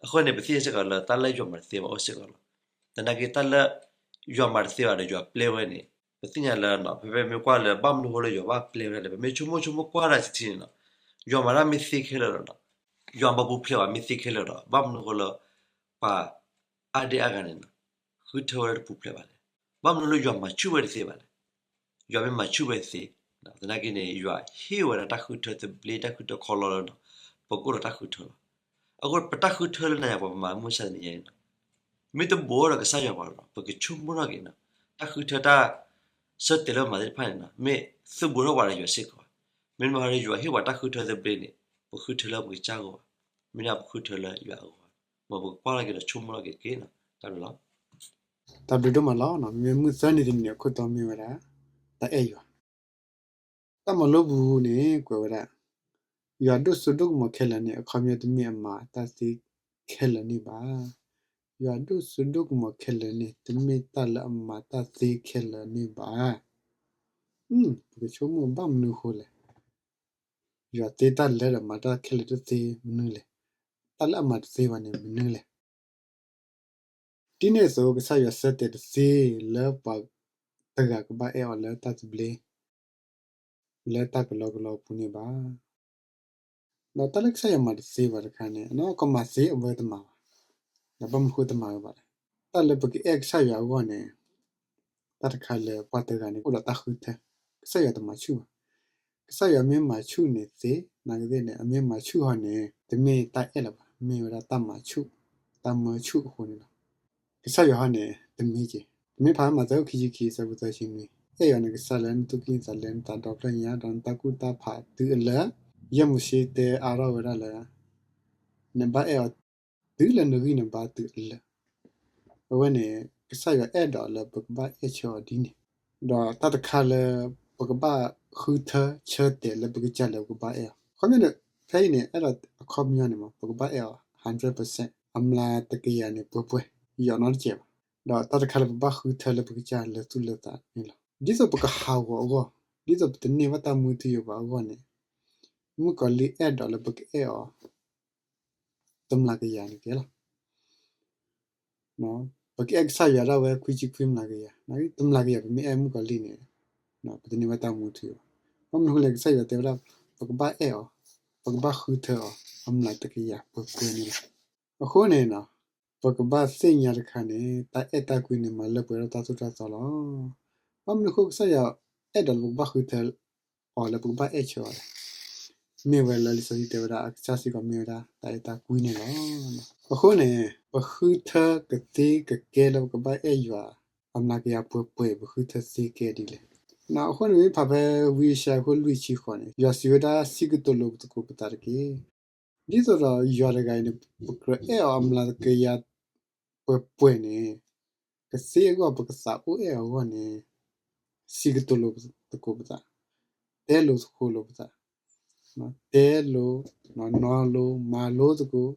အဃိန့ၣ် ပသ့ၣ်ညါစ့ၢ်ကီးလၢ တၢ်လၢယွၤမၤတသ့ဘၣ်အိၣ်စ့ၢ်ကီးလီၤ. သနာ်က့ တၢ်လၢယွၤမၤတသ့ဘၣ်ဒီးယွၤပျဲဝဲန့ၣ် ပသ့ၣ်ညါလၢ ဖဲဖဲမ့ၢ်ကွၢ်လၢ ဘၣ်မနုၤဃိလၢယွၤဘၣ်ပျဲဝဲဒၣ်လဲၣ်, ပမ့ၢ်ဆိကမိၣ်ဆိကမိၣ်ကွၢ်ဒၣ်တထံၣ်န့ၣ်လီၤ. ယွၤမၤတၢ်မ့ၢ်သ့ခဲလၢာ်ဒီး ယွၤမၤပူၤဖျဲးဘၣ်မ့ၢ်သ့ခဲလၢာ်ဒီး ဘၣ်မနုၤဃိလၢ ပှၤအါဒံအါဂၤန့ၣ် ဃုထၢဝဲဒၣ်တပူၤဖျဲးဘၣ်လဲၣ်. ဘၣ်မနုၤလၢယွၤမၤဆူၣ်ဝဲတသ့ဘၣ်လဲၣ်. ယွၤမ့ၢ်မၤဆူၣ်ဝဲသ့, သနာ်က့န့ၣ် ယွၤဟ့ၣ်ဝဲဒၣ်တၢ်ဃုထၢသဘျ့ တၢ်ဃုထၢခီလီလၢ ပကအိၣ်ဒီးတၢ်ဃုထၢလီၤ. အဃိပတၢ်ဃုထၢလၢနၤယၤပှၤမၤမုၢ်မဆါတနံၤညါအံၤန့ၣ် မ့ၢ်တဘူးဒီးကစၢ်ယွၤပှၤဒီး ပကဆိကမိၣ်ထီၣ်က့ၤ တၢ်ဃုထၢတၢ်ဆၢတဲာ်လၢပမၤသ့ၣ်တဖၣ်န့ၣ် မ့ၢ် သုးဘူးထီၣ်ပှၤဒီးယွၤစ့ၢ်ကီးဘၣ်. မ့တမ့ၢ်ဒီးယွၤဟ့ၣ်ပှၤတၢ်ဃုထၢသဘျ့န့ၣ် ပဃုထၢလၢပကစၢ်အဂီၢ်ဘၣ်, မ့ၢ်ဒၣ်ပဃုထၢလၢယွၤအဂီၢ်ဘၣ်. မ်ပကကွၢ်လီၤက့ၤဒီးဆိကမိၣ်လီၤက့ၤတက့ၢ်. တၢ်ဘျုးလီၤ. တၢ်ဘျုးဒိၣ်မးလီၤ. မ့မ့ၢ်မုၢ်သၢနံၤတနံၤန့ၣ် အခိၣ်တီမ့ၢ်ဝဲဒၣ် တၢ်အဲၣ်ယွၤ တၢ်မၤလိပူၤန့ၣ် ကွဲးဝဲဒၣ် ယွၤဒိၣ်စိဒိၣ်ကမီၤခဲလၢာ်န့ၣ် အခီပညီတမ့ၢ်အမၤတၢ်သ့ခဲလၢာ်န့ၣ်ဘၣ်. ယွၤဒိၣ်စိဒိၣ်ကမီၤခဲလၢာ်န့ၣ် တမ့ၢ်တၢ်လၢအမၤတၢ်သ့ခဲလၢာ်န့ၣ်ဘၣ်. ပကဆိကမိၣ်ဘၣ်မနုၤအဃိလဲၣ်. ယွၤသ့တၢ်လၢာ်ဒီးမၤတၢ်ခဲလၢာ်တသ့မနုၤလဲၣ်. တၢ်လၢအမၤတသ့ဘၣ်န့ၣ်မနုၤလဲၣ်. ဒ်န့ၣ်အသိး ကစၢ်ယွၤဆၢတဲာ်တသ့လၢပှၤတဂၤကဘၣ်အဲၣ်အီၤလၢတၢ်သဘျ့ လၢတၢ်ကလီကလီအပူၤန့ၣ်ဘၣ်. ဒီးတၢ်လၢကစၢ်ယွၤမၤတသ့ဘၣ်တခါန့ၣ် အနီၢ်ကီၢ်မၤသ့အဝဲတမၤဘၣ်. ဒီးဘၣ်မနုၤဃိတမၤဝဲဘၣ်လဲၣ်. တၢ်လၢပကအဲၣ်ကစၢ်ယွၤအဂီၢ်န့ၣ် တၢ်တခါလၢပှၤတဂၤန့ၣ် အိၣ်ဒီးတၢ်ဃုထၢ, ကစၢ်ယွၤတမၤဆူၣ်ဘၣ်. ကစၢ်ယွၤမ့ၢ်မၤဆူၣ်န့ၣ်သ့, နာ်က့သ့ၣ်န့ၣ် အမ့ၢ်မၤဆူၣ်ဟီန့ၣ် တမ့ၢ်တၢ်အဲၣ်လၢၤဘၣ်, မ့ၢ်ဝဲဒၣ်တၢ်မၤဆူၣ်, တၢ်မၢဆူၣ်အဃိန့ၣ်လီၤ. ကစၢ်ယွၤဟီန့ၣ် တမ့ၢ်က့ၤ, ပမ့ၢ်ဖးမးသဲအခိၣ်ခံဆံခံ အဆၢဖိသၢဆံနွံ, အဲၣ်ယွၤနကစၢ်လၢနသူၣ်ကံၢ်သးလဲ, နတၢ်ဒီဖျၢၣ်ညါ, ဒီးနတၢ်ကူၣ်တၢ်ဖးတုၤအလၢာ်, ယဲၢ်မိၤၡ့တဲအါထီၣ်ဝဲဒၣ်လၢ နဘၣ်အဲၣ်အီၤ တုၤလၢနဂံၢ်နဘါတုၤအလၢာ်. အဝဲန့ၣ် ကစၢ်ယွၤအဲၣ်ဒိးလၢပကဘၣ်အဲၣ်ဆၢအီၤဒ်န့ၣ်, ဒီးတၢ်တခါလၢ ပကဘၣ်ဃုထၢဆၢတဲာ်လၢပကစၢ်လၢပကဘၣ်အဲၣ်အီၤ. အခီပညီန့ၣ် ဖဲအံၤန့ၣ် အဲၣ်ဒိးအခီပညီန့ၣ်မး ပကဘၣ်အဲၣ်အီၤ hundred percent အမျးတကယၤန့ၣ် ပှဲၤပှဲၤ, ယီၤနီတစဲးဘၣ်. ဒီးတၢ်တခါလၢပဘၣ်ဃုထၢလၢပကစၢ်လၢသူၣ်လၢသးန့ၣ်လီၤ. ဒ်သိးပကဟးဂီၤအဂီၢ်, ဒ်သိးပတန့ၢ်ဘၣ်တၢ်မူထူယိာ်ဘၣ်အဂီၢ်န့ၣ်, မုၣ်ကီၤလံၢ်အဲၣ်ဒိးလၢပကအဲၣ်အီၤ တမျးကယၤန့ၣ်ကဲလီၤ. ပကအဲၣ်ကစၢ်ယွၤဒၣ်ဝဲခွံဆံခွံမျးကယၤ, တမျးကယၤပမ့ၢ်အဲၣ်မုၣ်ကီၤလံၢ်န့ၣ် ပတန့ၢ်ဘၣ်တၢ်မူထူယိာ်ဘၣ်. ဘၣ်မနုၤအဃိလဲၣ်, ကစၢ်ယွၤတဲဝဲဒၣ် ပကဘၣ်အဲၣ်အီၤ, ပကဘၣ်ဃုထၢအီၤ အမျးတကယၤပှဲၤပှဲၤန့ၣ်လီၤ. အဃိန့ၣ် ပကဘၣ်သ့ၣ်ညါတခါန့ၣ် တၢ်အဲၣ်တၢ်ကွံန့ၣ် မၤလၢပှဲၤထီၣ်တၢ်သိၣ်တၢ်သီလီၤ. ဘၣ်မနုၤအဃိကစၢ်ယွၤအဲၣ်ဒိးလၢပကဘၣ်ဃုထၢအီၤလၢပကဘၣ်အဲၣ်ဆၢအီၤလဲၣ်. မ့ၢ်ဝဲလၢလံာ်စီဆှံတဲဝဲဒၣ် အကစၢ်စ့ၢ်ကီးမ့ၢ်ဝဲဒၣ်တၢ်အဲၣ်တၢ်ကွံန့ၣ်လီၤ. အဃိန့ၣ် ပဃုထၢကသ့ကကဲလၢပကဘၣ်အဲၣ်ယွၤ အမျးကယၤပှဲၤပှဲၤ ပဃုထၢသ့ကဲဒ်လဲၣ်. အဃိန့ၣ်မ့ၢ်ဖးဖဲဝံယၡါယၤအခိၣ်လွံၢ်ဆံဃိးန့ၣ် ယွၤစံးဝဲဒၣ် စံးကတိၤလိာ်ပသကိးပသးတက့ၢ်. ဒ်သိးဒီးယွၤတဂၤအံၤန့ၣ် ပကြၢးအဲၣ်အီၤအမျးကယၤပှဲၤပှဲၤန့ၣ် ကသ့အဂီၢ် ပကသးအိၣ်အဲၣ်အီၤအဂီၢ်န့ၣ် စံးကတိၤလိာ်သကိးပသး, တဲလိာ်သကိးလိာ်ပသး, တဲလိာ်, နီၤလိာ်, မၤလိသကိး,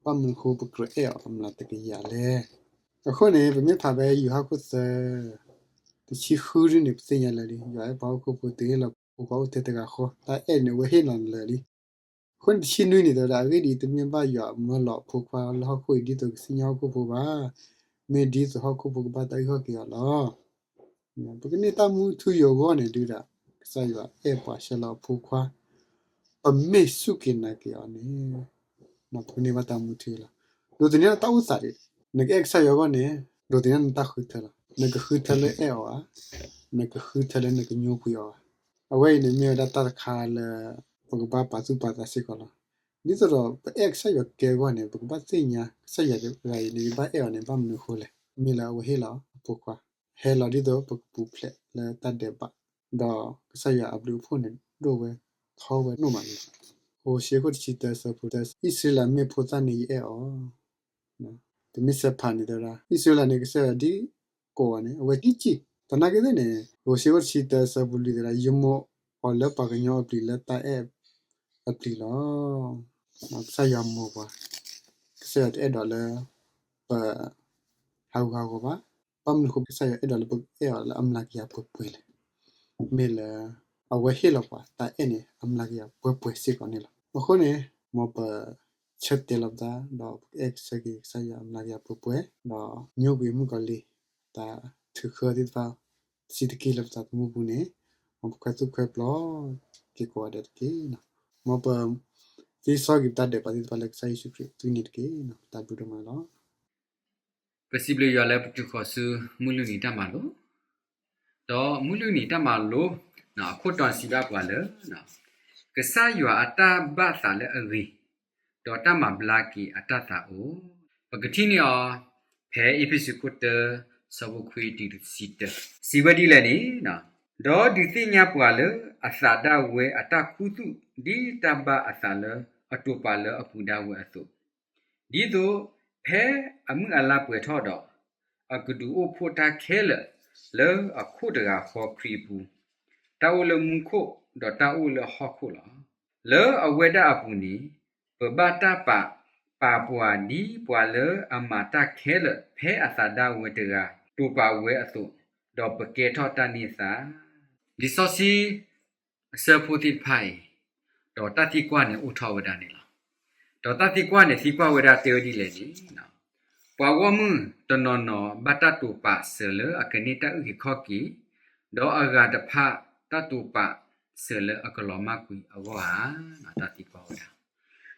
ဘၣ်မနုၤအဃိပကြၢးအဲၣ်အီၤအမျးတကယၤလဲၣ်. အဃိန့ၣ် ပမ့ၢ်ဖးဖဲယိၤဟၣ်ခိၣ်သၢ တဆံဃုဒ်န့ၣ် ပသ့ၣ်ညါလၢာ်လံ, ယွၤအဲၣ်ပှၤဟီၣ်ခိၣ်ဖိတုၤလၢအဖိခွါအိၣ်ထဲတဂၤဃီ, တၢ်အဲၣ်န့ၣ် အဝဲဟ့ၣ်လီၤလၢာ်လံ. အဃိန့ၣ် တဆံနွံန့ၣ် တဲဝဲဒၣ် အဂ့ၢ်ဒ်အံၤ, တမ့ၢ်ဘၣ်ယွၤမၢလီၤအဖိခွါလၢဟီၣ်ခိၣ်အံၤ ဒ်သိးကသ့ၣ်ညါဟီၣ်ခိၣ်ဖိဘၣ်. မ့ၢ်ဒ်သိးဟီၣ်ခိၣ်ဖိကဘၣ်တၢ်အုၣ်က့ၤအီၤလီၤ. ပကန့ၢ်တၢ်မူထူယိာ်အဂီၢ်န့ၣ် ဒုးဒၣ် ကစၢ်ယွၤအဲၣ်ပှၤဆှၢလီၤအဖိခွါ, ပမ့ၢ်စူၢ်က့ၤနာ်က့ၤအီၤန့ၣ် ပကန့ၢ်ဘၣ်တၢ်မူထူလီၤ. ဒိးသန့ၤထီၣ်တၢ်အိၣ်သးဒံး, နကအဲၣ်ကစၢ်ယွၤအဂီၢ်န့ၣ် ဒိးသန့ၤထီၣ်နတၢ်ဃုထၢလီၤ. နကဃုထၢလၢအဲၣ်အီၤဧါ, နကဃုထၢလၢနကညိကွံာ်အီၤဧါ. အဝဲအံၤန့ၣ် မ့ၢ်ဝဲဒၣ်တၢ်တခါလၢ ပကဘၣ်ပာ်သူၣ်ပာ်သးစ့ၢ်ကီးလီၤ. ဒ်သိးဒီးပအဲၣ်ကစၢ်ယွၤကဲအဂီၢ်န့ၣ် ပကဘၣ်သ့ၣ်ညါ ကစၢ်ယွၤတဂၤအံၤန့ၣ် ယဘၣ်အဲၣ်အီၤန့ၣ် ဘၣ်မနုၤအဃိလဲၣ်. မ့ၢ်လၢအဝဲဟ့ၣ်လီၤအဖိခွါ ဟဲလီၤဒ်သိးပကပူၤဖျဲးလၢတၢ်ဒဲးဘး, ဒီးကစၢ်ယွၤအဘျုးအဖှိၣ်န့ၣ် ဒိၣ်ဝဲထီဝဲနီၢ်မးန့ၣ်လီၤ. ဟိၤၡ့ခိၣ်တဆံတၢ အဆၢဖိတၢ, အံၣ်စရ့လးမ့ၢ်ဖိသၣ်န့ၣ် ယအဲၣ်အီၤ. ပမ့ၢ်ဆဲးဖးန့ၣ် တဲဝဲဒၣ် အံၣ်စရ့လးန့ၣ် ကစၢ်ယွၤဒ်ကိးအီၤန့ၣ် အဝဲကံၣ်ကံၣ်. သနာ်က့သ့ၣ်န့ၣ် ဟိၤၡ့ခိၣ်တဆံတၢ အဆၢဖိလွံၢ် တဲဝဲဒၣ် ယမိၢ်အီၤလၢပှၤကညီအပျံၤ လၢတၢ်အဲၣ်အပျံၤလီၤ. ကစၢ်ယွၤမိၢ်ပှၤ, ကစၢ်ယွၤတအဲၣ်ဒိးလၢ ပ ဟးဂူာ်ဟးဂီၤဘၣ်. ဘၣ်မနုၤအဃိ ကစၢ်ယွၤအဲၣ်ဒိးလၢပအဲၣ်အီၤလၢအမျးကယၤပှဲၤပှဲၤလဲၣ်. မ့ၢ်လၢ အဝဲဟ့ၣ်လီၤပှၤတၢ်အဲၣ်န့ၣ် အမျးကယၤပှဲၤပှဲၤစ့ၢ်ကီးန့ၣ်လီၤ. အဃိန့ၣ် မ်ပဆၢတဲာ်လီၤပသး ဒီးပကအဲၣ်ဆၢက့ၤကစၢ်ယွၤအမျးကယၤပှဲၤပှဲၤ, ဒီးညိကွံာ်မုၣ်ကီၤလံၢ် တၢ်ထုးဃၢသ့ၣ်တဖၣ် စံးတက့ၢ်လၢပသးသမူပူၤန့ၣ် မ်ပခွဲးသူၣ်ခွဲးပျီ က့ၤကိးဂၤဒဲးတက့ၢ်. မ်ပ သ့စီက့ၤပတၢ်ဒဲးဘးသ့ၣ်တဖၣ်လၢကစၢ်ယ့ၣ်ၡူးခရံာ်အသွံၣ်န့ၣ်တက့ၢ်. တၢ်ဘျုးဒိၣ်မးလီၤ. ပစံးဘျုးယွၤလၢပတုၤဃီၤဆူမုၢ်လွံၢ်နံၤတၢ်မၤလိ, ဒီးမုၢ်လွံၢ်နံၤတၢ်မၤလိ အခိၣ်တီစံးဘၣ်ပှၤလၢ ကစၢ်ယွၤအတၢ်ဘၣ်သးလၢအဂ့ၤ, ဒီးတၢ်မၤဘျါက့ၤအတၢ်သးအိၣ်. ပကထံၣ်န့ၢ်အီၤ ဖဲအ့းဖ့းစူးခိၣ်တၢ ဆၢဖိခွံတုၤတဆံတၢ, စံးဝဲဒ်လဲၣ်န့ၣ်, ဒီးဒုးသ့ၣ်ညါပှၤလၢအသးဒၣ်ဝဲအတၢ်ခူသူၣ် ဒ်တၢ်ဘၣ်အသးလၢအတိာ်ပာ်လၢအပူၤဒၣ်ဝဲအသိး, ဒ်သိးဖဲအမုၢ်အလါပှဲၤထီၣ်ဒီး, အကဒုးအိၣ်ဖှိၣ်တၢ်ခဲလၢာ်လၢအခိၣ်တဂၤဃီခရံာ်အပူၤ, တၢ်အိၣ်လၢမူခိၣ်, ဒီးတၢ်အိၣ်လၢဟီၣ်ခိၣ်လီၤ. လၢအဝဲဒၣ်အပူၤန့ၣ်, ပဘၣ်တၢ်ပာ်, ပာ်ပှၤဒ်ပှၤလၢအမၤတၢ်ခဲလၢာ်ဖဲအသးဒၣ်ဝဲတဂၤ တိာ်ပာ်ဝဲအသိး, ဒီးပကဲထီၣ်တၢ်န့ၢ်သါ. လံာ်စီဆှံအဆၢဖိသ့ၣ်တဖၣ်အံၤ, ဒီးတၢ်သံကွၢ်န့ၣ်အိၣ်ထီၣ်ဝဲဒၣ်န့ၣ်လီၤ. ဒီးတၢ်သံကွၢ်န့ၣ်သံကွၢ်ဝဲဒၣ်တဲဝဲဒ်လဲၣ်န့ၣ်, ပှၤဂီၢ်မုၢ်တနီၤနီၤဘၣ်တၢ်တိာ်ပာ်စၢၤလၢအကန့ၢ်တၢ်အုၣ်က့ၤခီၣ်က့ၤ, ဒီးအဂၤတဖၣ်တၢ်တိာ်ပာ်စၢၤလၢအကလီၤမၢ်ကွံာ်အဂီၢ်ဧါ. တၢ်သံကွၢ်ဝဲဒၣ်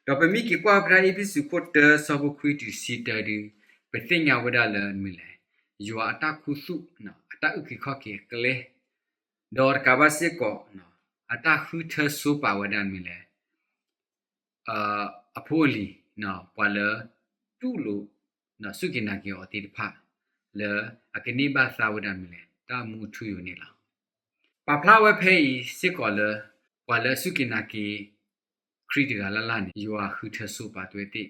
ဒီးပမ့ၢ်က့ၤကွၢ်ဖဲအ့းဖ့းစူးခိၣ်တၢဆၢဖိခွံတုၤဆံတၢဒုး, ပသ့ၣ်ညါဝဲဒၣ်လၢမနုၤလဲၣ်, ယွၤအတၢ်ခူသူၣ်, အတၢ်အုၣ်က့ၤခီၣ်က့ၤအကျဲ, ဒီးတကးဘၣ်စ့ၢ်ကီး, အတၢ်ဃုထၢဆိပာ်ဝဲဒၣ်မနုၤလဲၣ်, အဖိအလံၤ, ပှၤလၢတူၢ်လိာ်, စူၢ်က့ၤနာ်က့ၤအီၤသ့ၣ်တဖၣ်, လၢအကန့ၢ်ဘၣ်သါဝဲဒၣ်မနုၤလဲၣ်, တၢ်မူထူယိာ်န့ၣ်လီၤ. ပာ်ဖျါဝဲဖဲအံၤစ့ၢ်ကီးလၢ, ပှၤလၢအစူၢ်က့ၤနာ်က့ၤ ခရံာ်တဂၤလၢ်လၢ်န့ၣ် ယွၤဃုထၢဆိပာ်အဝဲသ့ၣ်,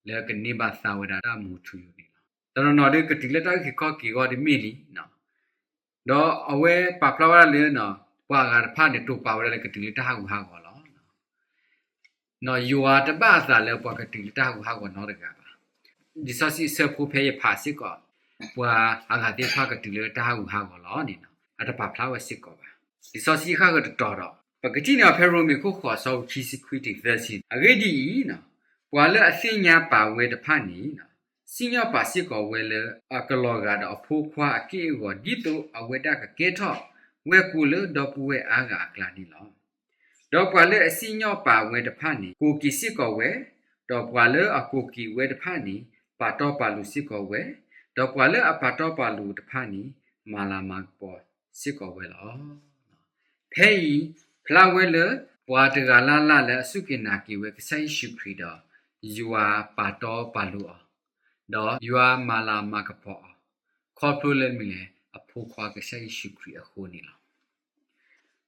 လၢကန့ၢ်ဘၣ်သါဝဲဒၣ်တၢ်မူထူယိာ်န့ၣ်လီၤ. တနီၤနီၤဒုးကတုၤလၢတၢ်အုၣ်က့ၤခီၣ်က့ၤအဂီၢ်တမ့ၢ်လံ, ဒီးအဝဲပာ်ဖျါဝဲဒၣ်လၢ, ပှၤအဂၤတဖၣ်န့ၣ် တိာ်ပာ်ဝဲဒၣ်လၢကတုၤလၢတၢ်ဟးဂူာ်ဟးဂီၤလီၤ. ယွၤတဘၣ်အသးလၢပှၤကတုၤလၢတၢ်ဟးဂူာ်ဟးဂီၤနီတဂၤဘၣ်. လံာ်စီဆှံအဆၢဖိဖဲယဖးစ့ၢ်ကီး, ပှၤအဂၤသ့ၣ်တဖၣ်ကတုၤလၢတၢ်ဟးဂူာ်ဟးဂီၤလီၤန့ၣ်, အတပာ်ဖျါဝဲစ့ၢ်ကီးဘၣ်. လံာ်စီဆှံဃၣ်ဃၢၤတတီၤဒီး, ပကထံၣ်န့ၢ်အီၤဖဲရိမ့ၤခိၣ်ဃိးဆၢဖိခံဆံခွံတုၤသၢဆံ, အဂ့ၢ်ဒ်အံၤ, ပှၤလၢအသ့ၣ်ညါပာ်ဝဲတဖၣ်န့ၣ်, စံၣ်ညီၣ်ပာ်စ့ၢ်ကီးဝဲလၢအကလီၤဂာ်ဒီးအဖိခွါအက့ၢ်အဂီၤ ဒ်သိးအဝဲဒၣ်ကကဲထီၣ်ဝဲကိလၢဒီပုၢ်ဝဲၢ်အါဂၤအကျါန့ၣ်လီၤ. ဒီးပှၤလၢအစံၣ်ညီၣ်ပာ်ဝဲတဖၣ်န့ၣ် ကိးက့ၤစ့ၢ်ကီးဝဲ, ဒီးပှၤလၢအကိးက့ၤဝဲတဖၣ်န့ၣ် ပာ်တီပာ်လိၤစ့ၢ်ကီးဝဲ, ဒီးပှၤလၢအပာ်တီပာ်လိၤတဖၣ်န့ၣ် မၤလၤမၤကပီၤစ့ၢ်ကီးဝဲလီၤ. ဖဲအံၤ, ဖျါဝဲလၢ ပှၤတဂၤလၢ်လၢ်လၢအစူၢ်က့ၤနာ်က့ၤဝဲကစၢ်ယ့ၣ်ၡူးခရံာ်ဒီး, ယွၤပာ်တီပာ်လိၤအီၤ, ဒီးယွၤမၤလၤမၤကပီၤအီၤ, ခီဖျိလၢမနုၤလဲၣ်အဖိခွါကစၢ်ယ့ၣ်ၡူးခရံာ်အဃိန့ၣ်လီၤ.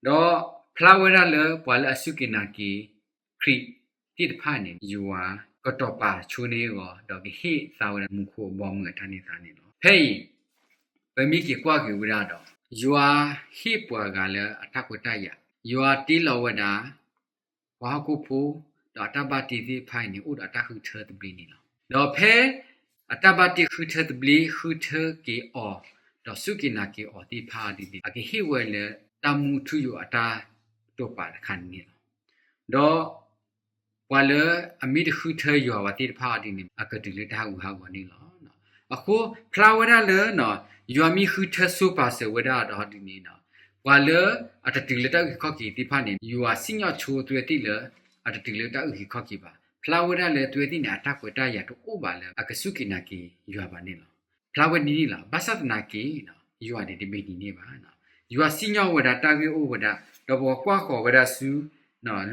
ဒီးဖျါဝဲဒၣ်လၢပှၤလၢအစူၢ်က့ၤနာ်က့ၤခရံာ်သ့ၣ်တဖၣ်န့ၣ် ယွၤကတီၤပာ်ဆိန့ၢ်အဂီၢ် ဒီးကဟ့ၣ်သါဝဲဒၣ်မူခိၣ်အဘီအမုၢ်အတၢ်န့ၢ်သါန့ၣ်လီၤ. ဖဲအံၤ ပမ့ၢ်က့ၤကွၢ်က့ၤဝဲဒၣ်ဒီး ယွၤဟ့ၣ်ပှၤဂၤလၢအတၢ်ခွဲးတၢ်ယာ်, ယွၤတ့လီၤဝဲဒၣ် ပှၤဟီၣ်ခိၣ်ဖိ, ဒီးအတၢ်ဘၣ်တ့သ့ၣ်တဖၣ်အံၤန့ၣ် အိၣ်ဒီးအတၢ်ဃုထၢသဘျ့န့ၣ်လီၤ. ဒီးဖဲအတၢ်ဘၣ်တ့ဃုထၢသဘျ့ ဃုထၢက့ၤအီၤ, ဒီးစူၢ်က့ၤနာ်က့ၤအီၤသ့ၣ်တဖၣ်ဒ်န့ၣ် အကဟ့ၣ်ဝဲလၢတၢ်မူထူယိာ်အတၢ်တိာ်ပာ်တခါန့ၣ်လီၤ. ဒီးပှၤလၢအမ့ၢ်တဃုထၢယွၤဘၣ်သ့ၣ်တဖၣ်အီၤဒ်န့ၣ် အကတုၤလၢတၢ်ဟးဂူာ်ဟးဂီၤန့ၣ်လီၤ. အဃိဖျါဝဲဒၣ်လၢ ယွၤမ့ၢ်ဃုထၢဆိပာ်စၢၤဝဲဒၣ်ဒီးဒ်န့ၣ်, ပှၤလၢအတတုၤလၢတၢ်အုၣ်က့ၤခီၣ်က့ၤသ့ၣ်တဖၣ်န့ၣ် ယွၤစံၣ်ညီၣ်ဆိအဝဲသ့ၣ်လၢ အတတုၤလၢတၢ်အုၣ်က့ၤခီၣ်က့ၤဘၣ်. ဖျါဝဲဒၣ်လၢအဝဲသ့ၣ်န့ၣ် အတၢ်ခွဲးတၢ်ယာ်တအိၣ်ဘၣ်လၢအကစူၢ်က့ၤနာ်က့ၤယွၤဘၣ်န့ၣ်လီၤ. ဖျါဝဲဒ်န့ၣ်လီၤ. ဘၣ်ဆၣ်သနာ်က့ ယွၤန့ၣ်တမ့ၢ်ဒ်န့ၣ်ဘၣ်. ယွၤစံၣ်ညီၣ်ဝဲဒၣ်တၢ်ဂ့ၢ်အိၣ်ဝဲဒၣ်, ဒီးပကကွၢ်ဃီၤဝဲဒၣ်ဆူ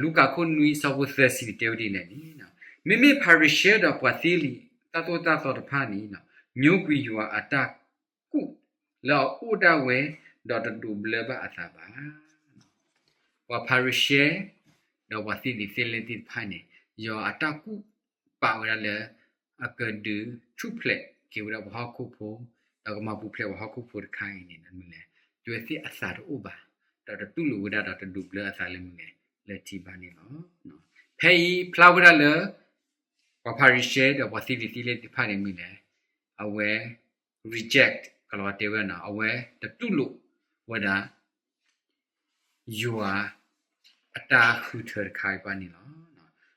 လူၤကၣ်ခိၣ်နွံဆၢဖိသၢဆံန့ၣ်တဲဝဲဒ်လဲၣ်န့ၣ်, မ့မ့ၢ်ဖၤရံၤၡဲဒီးပှၤသ့လံာ်တၢ်သိၣ်တၢ်သီတဖၣ်န့ၣ် ညိကွံာ်ယွၤအတၢ်ကူၣ်လၢအအိၣ်ဒၣ်ဝဲ, ဒီးတဒိးဘျၢဘၣ်အသးဘၣ်. ပှၤဖၤရံၤၡဲ ဒီးပှၤသ့လံာ်သ့လဲၢ်သ့ၣ်တဖၣ်န့ၣ် ယွၤအတၢ်ကူၣ်ပာ်ဝဲဒၣ်လၢ အကဒုးထူၣ်ဖျဲးက့ၤဝဲဒၣ်ပှၤဟီၣ်ခိၣ်ဖိ, ဒီးကမၤပူၤဖျဲးပှၤဟီၣ်ခိၣ်ဖိတခါအံၤန့ၣ် မနုၤလဲၣ်, အဝဲသ့ၣ်အသးတအိၣ်ဘၣ်, ဒီးတတူၢ်လိာ်ဝဲဒၣ်ဒီးတဒိးဘျၢအသးလၢမနုၤလဲၣ်, လၢထံဘၣ်န့ၣ်လီၤ. ဖဲအံၤဖျါဝဲဒၣ်လၢ ပှၤဖၤရံၤၡဲဒီးပှၤသ့လံာ်သ့လဲၢ်သ့ၣ်တဖၣ်န့ၣ်မနုၤလဲၣ်, အဝဲ reject ကလီၤတဲဝဲန့ၣ် အဝဲတတူၢ်လိာ်ဝဲဒၣ် ယွၤအတၢ်ဃုထၢတခါအံၤဘၣ်န့ၣ်လီၤ.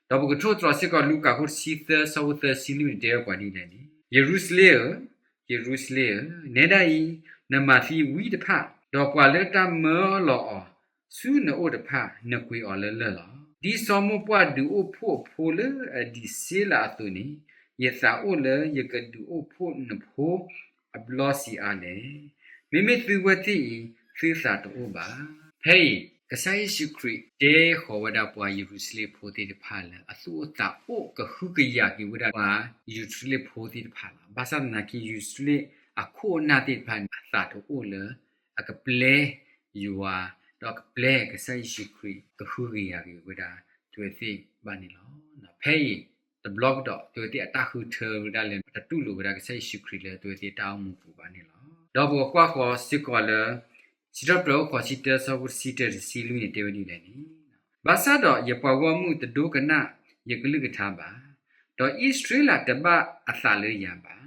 ဒီးပကထိၣ်သတြီၤစ့ၢ်ကီးလူၤကၣ်ခိၣ်တဆံသၢဆၢဖိသၢဆံလွံၢ်န့ၣ်တဲဝဲပှၤဒ်လဲၣ်န့ၣ်, ယရူၤၡလ့ၣ်ဧၢ, ယရူၤၡလ့ၣ်ဧၢ, နဲဒၣ်အံၤ နမၤသံဝံတဖၣ်, ဒီးပှၤလၢတၢ်မၢလီၤအီၤဆူနအိၣ်တဖၣ် နကွံာ်အီၤလၢလၢၢ်လီၤ. ဒ်စီၤမိၣ်ပှၢ်ဒုးအိၣ်ဖှိၣ်အဖိလၢအဒံးစ့လးအသိးန့ၣ်, ယသးအိၣ်လၢယကဒုးအိၣ်ဖှိၣ်နဖိအဘျီဆံးအါလဲၣ်. မ့မ့ၢ်သုဝဲသ့ၣ်အံၤ သုသးတအိၣ်ဘၣ်. ဖဲအံၤ ကစၢ်ယ့ၣ်ၡူးခရံာ်တဲဃီၤဝဲဒၣ်ပှၤယရူၤၡလ့ၣ်ဖိသ့ၣ်တဖၣ်လၢ အသူၣ်အိၣ်သးအိၣ်ကဟုကယာ်က့ၤဝဲဒၣ်ပှၤယရူၤၡလ့ၣ်ဖိသ့ၣ်တဖၣ်လီၤ. ဘၣ်ဆၣ်သနာ်က့ ယရူၤၡလ့ၣ်အခိၣ်အနၢ်သ့ၣ်တဖၣ်န့ၣ် အသးတအိၣ်လၢ အကပျဲ ယွၤ, ဒီးကပျဲကစၢ်ယ့ၣ်ၡူးခရံာ်ကဟုကယာ်က့ၤဝဲဒၣ် သုဝဲသ့ၣ်ဘၣ်န့ၣ်လီၤ. ဖဲအံၤတဘျီကဒီး သုဝဲသ့ၣ်အတၢ်ဃုထၢဝဲဒၣ်လၢတတူၢ်လိာ်ဝဲဒၣ်ကစၢ်ယ့ၣ်ၡူးခရံာ်လၢသုဝဲသ့ၣ်တၢ်အိၣ်မူပူၤဘၣ်န့ၣ်လီၤ. ဒီးပကကွၢ်ဃီၤစ့ၢ်ကီးလၢ စံးထီၣ်ပတြၢၤအိၣ်ဃိးဆံတၢ ဆၢဖိတဆံတၢ တဆံလွံၢ်န့ၣ် တဲဝဲဒ်လဲၣ်န့ၣ်, ဘၣ်ဆၣ်ဒီးယပှၤဂီၢ်မုၢ်တဒိကနၣ်ယကလုၢ်ကထါဘၣ်, ဒီးအံၣ်စရ့လးတဘၣ်အသးလၢယၤဘၣ်,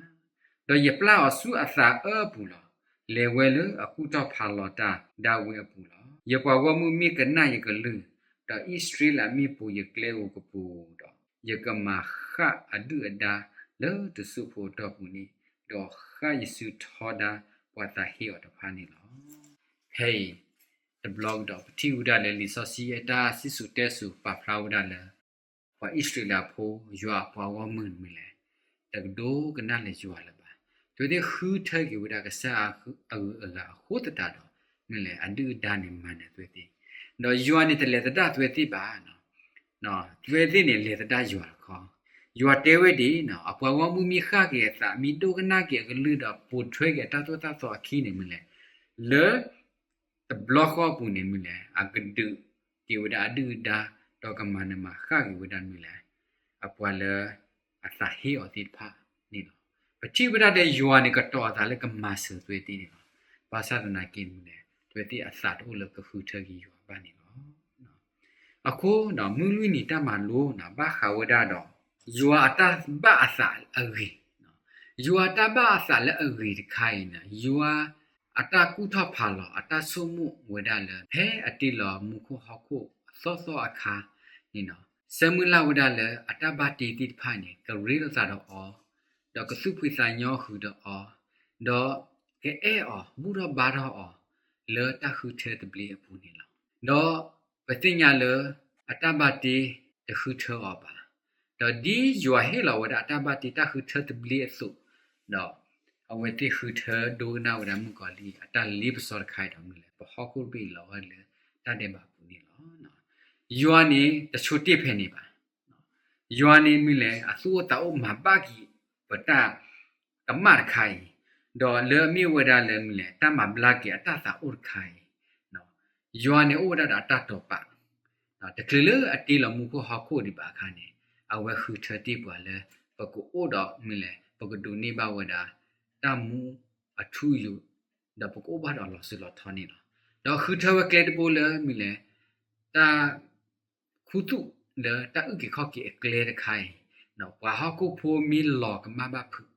ဒီးယပျၢ်အီၤဆူအသးအၢအပူၤလီၤ. လဲၤဝဲလၢအကူၣ်ထီၣ်ဖးလီၤတၢ်ဒၣ်ဝဲအပူၤလီၤ. ယပှၤဂီၢ်မုၢ်မ့ၢ်ကနၣ်ယကလုၢ်, ဒီးအံၣ်စရ့လးမ့ၢ်ပိာ်ယကျဲဧိၤကပူၤဒီး, ယကမၤဃၣ်အဒုၣ်အဒါလၢတစိၢ်ဖိအတီၢ်ပူၤန့ၣ်, ဒီးဃၣ်ယစုထီဒါပှၤသးဟ့အီၤတဖၣ်န့ၣ်လီၤ. ဖဲအံၤတဘျီကဒီး ပထံၣ်ဝဲဒၣ်လၢ လံာ်စီဆှံအတၢ်စံၣ်စိၤတဲစိၤပာ်ဖျါဝဲဒၣ်လၢ ပှၤအံၣ်စရ့လးဖိ ယွၤအပှၤဂီၢ်မုၢ်မ့ၢ်လဲၣ်, တကဒိကနၣ်လၢယွၤလၢၤဘၣ်. သုဝဲသ့ၣ်ဃုထၢက့ၤဝဲဒၣ်ကစၢ်အဂုၤအဂၤအဃိသတးဒီး မ့ၢ်လဲၣ် အဒုၣ်အဒါန့ၣ်မၤနၢၤသုဝဲသ့ၣ်, ဒီးယွၤန့ၣ်တလဲၤသဒၣ်သုဝဲသ့ၣ်ဘၣ်. သုဝဲသ့ၣ်န့ၣ် လဲၤသဒၣ်ယွၤတခီ, ယွၤတဲဝဲဒၣ် အပှၤဂီၢ်မုၢ်မ့ၢ်ဃၣ်က့ၤအသး မ့ၢ်ဒိကနၣ်က့ၤအကလုၢ်ဒီးပိာ်ထွဲက့ၤအတၢ်သိၣ်တၢ်သီအခံန့ၣ် မ့ၢ်လဲၣ်, လၢ တဘျီဃီအပူၤန့ၣ် မ့ၢ်လဲၣ် အကဒုးက့ၤဝဲဒၣ်အဒုၣ်အဒါ ဒီးကမၤနၢၤမၤဃၣ်က့ၤဝဲဒၣ်မ့ၢ်လဲၣ် အပှၤလၢအသးဟ့အီၤသ့ၣ်တဖၣ်န့ၣ်လီၤ. ပထံၣ်ဝဲဒၣ်လၢယွၤန့ၣ် ကတီၤအသးလၢကမၤစၢၤသုဝဲသ့ၣ်န့ၣ်လီၤ. ဘၣ်ဆၣ်သနာ်က့မ့ၢ်လဲၣ် သုဝဲသ့ၣ်အသးတအိၣ်လၢကဃုထၢက့ၤယွၤဘၣ်န့ၣ်လီၤ. အဃိ မုၢ်လွံၢ်နံၤတၢ်မၤလိန့ၣ် ဘၣ်ဃးဝဲဒၣ်ဒီး ယွၤအတၢ်ဘၣ်အသးအဂ့ၤ, ယွၤအတၢ်ဘၣ်အသးလၢအဂ့ၤတခါအံၤန့ၣ် ယွၤအတၢ်ကူၣ်ထီၣ်ဖးလီၤ အတၢ်ဆိကမိၣ်ဝဲဒၣ်လၢ ဖဲအတ့လီၤမူခိၣ်ဟီၣ်ခိၣ်အသီသီအခါန့ၣ်လီၤ. ဆၢမုၢ်လၢ်ဝဲဒၣ်လၢအတၢ်ဘၣ်တ့သ့ၣ်တဖၣ်န့ၣ် ကရ့လိာ်သးဒီးအီၤ, ဒီးကသူၣ်ဖှံသးညီဃုာ်ဒီးအီၤ, ဒီးကအဲၣ်အီၤ ဘူၣ်ထီၣ်ဘါထီၣ်အီၤ လၢတၢ်ဃုထၢသဘျ့အပူၤန့ၣ်လီၤ. ဒီးပသ့ၣ်ညါလၢ အတၢ်ဘၣ်တ့တဃုထၢအီၤဘၣ်. ဒီးဒ်ယွၤဟ့ၣ်လီၤဝဲဒၣ်အတၢ်ဘၣ်တ့တၢ်ဃုထၢသဘျ့အသိး, ဒီးအဝဲသ့ၣ်ဃုထၢဒိကနၣ်ဝဲဒၣ်မုၣ်ကီၤလံၢ်အတၢ်လ့ပစီတခါအံၤဒီးမ့ၢ်လဲၣ် ပဟီၣ်ခိၣ်တဘ့ၣ်အံၤလီၤဝဲလၢတၢ်ဒဲးဘးပူၤန့ၣ်လီၤ. ယွၤန့ၣ်တဆိတ့ၢ်ဖဲန့ၣ်ဘၣ်. ယွၤန့ၣ်မ့ၢ်လဲၣ် အသူၣ်အိၣ်သးအိၣ်မၤဘၣ်က့ၤပတၢ်ကမၣ်တခါအံၤ, ဒီးလၢအမ့ၢ်ဝဲဒၣ်လၢမ့ၢ်လဲၣ် တၢ်မၤဘျါက့ၤအတၢ်သးအိၣ်တခါအံၤ, ယွၤန့ၣ်အိၣ်ဝဲဒၣ်ဒီးအတၢ်တိာ်ပာ်, တချုးလၢအတ့လီၤမူခိၣ်ဟီၣ်ခိၣ်ဒံးဘၣ်အခါန့ၣ် အဝဲဃုထၢတ့ၢ်ပှၤလၢ ပကအိၣ်ဒီးမ့ၢ်လဲၣ် ပကဒိးန့ၢ်ဘၣ်ဝဲဒၣ် တၢ်မူအထူအယိာ်, ဒီးပကအိၣ်ဘၣ်ဒီးလီၤစိၤလီၤထီန့ၣ်လီၤ. ဒီးဃုထၢဝဲကျဲတဘိလၢမ့ၢ်လဲၣ် တၢ် ခူသူၣ်လၢတၢ်အုၣ်က့ၤခီၣ်က့ၤအကျဲတခါအံၤ, ပှၤဟီၣ်ခိၣ်ဖိမ့ၢ်လီၤကမၣ်ဘၣ်ဖုး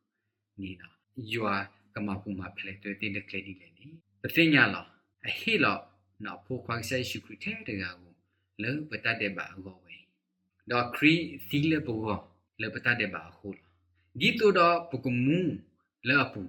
န့ၣ်ဒီး ယွၤကမၤပူၤမၤဖျဲးသုဝဲသ့ၣ်လၢကျဲဒ်လဲၣ်န့ၣ် ပသ့ၣ်ညါလီၤ. အဟ့ၣ်လီၤအဖိခွါကစၢ်ယ့ၣ်ၡူးခရံာ်ထဲတဂၤဧိၤ လၢပတၢ်ဒဲးဘးအဂီၢ်ဝဲအံၤ, ဒီးခရံာ်သံလၢပဂီၢ်လၢပတၢ်ဒဲးဘးအဃိလီၤ. ဒ်သိးဒီးပကမူလၢအပူၤ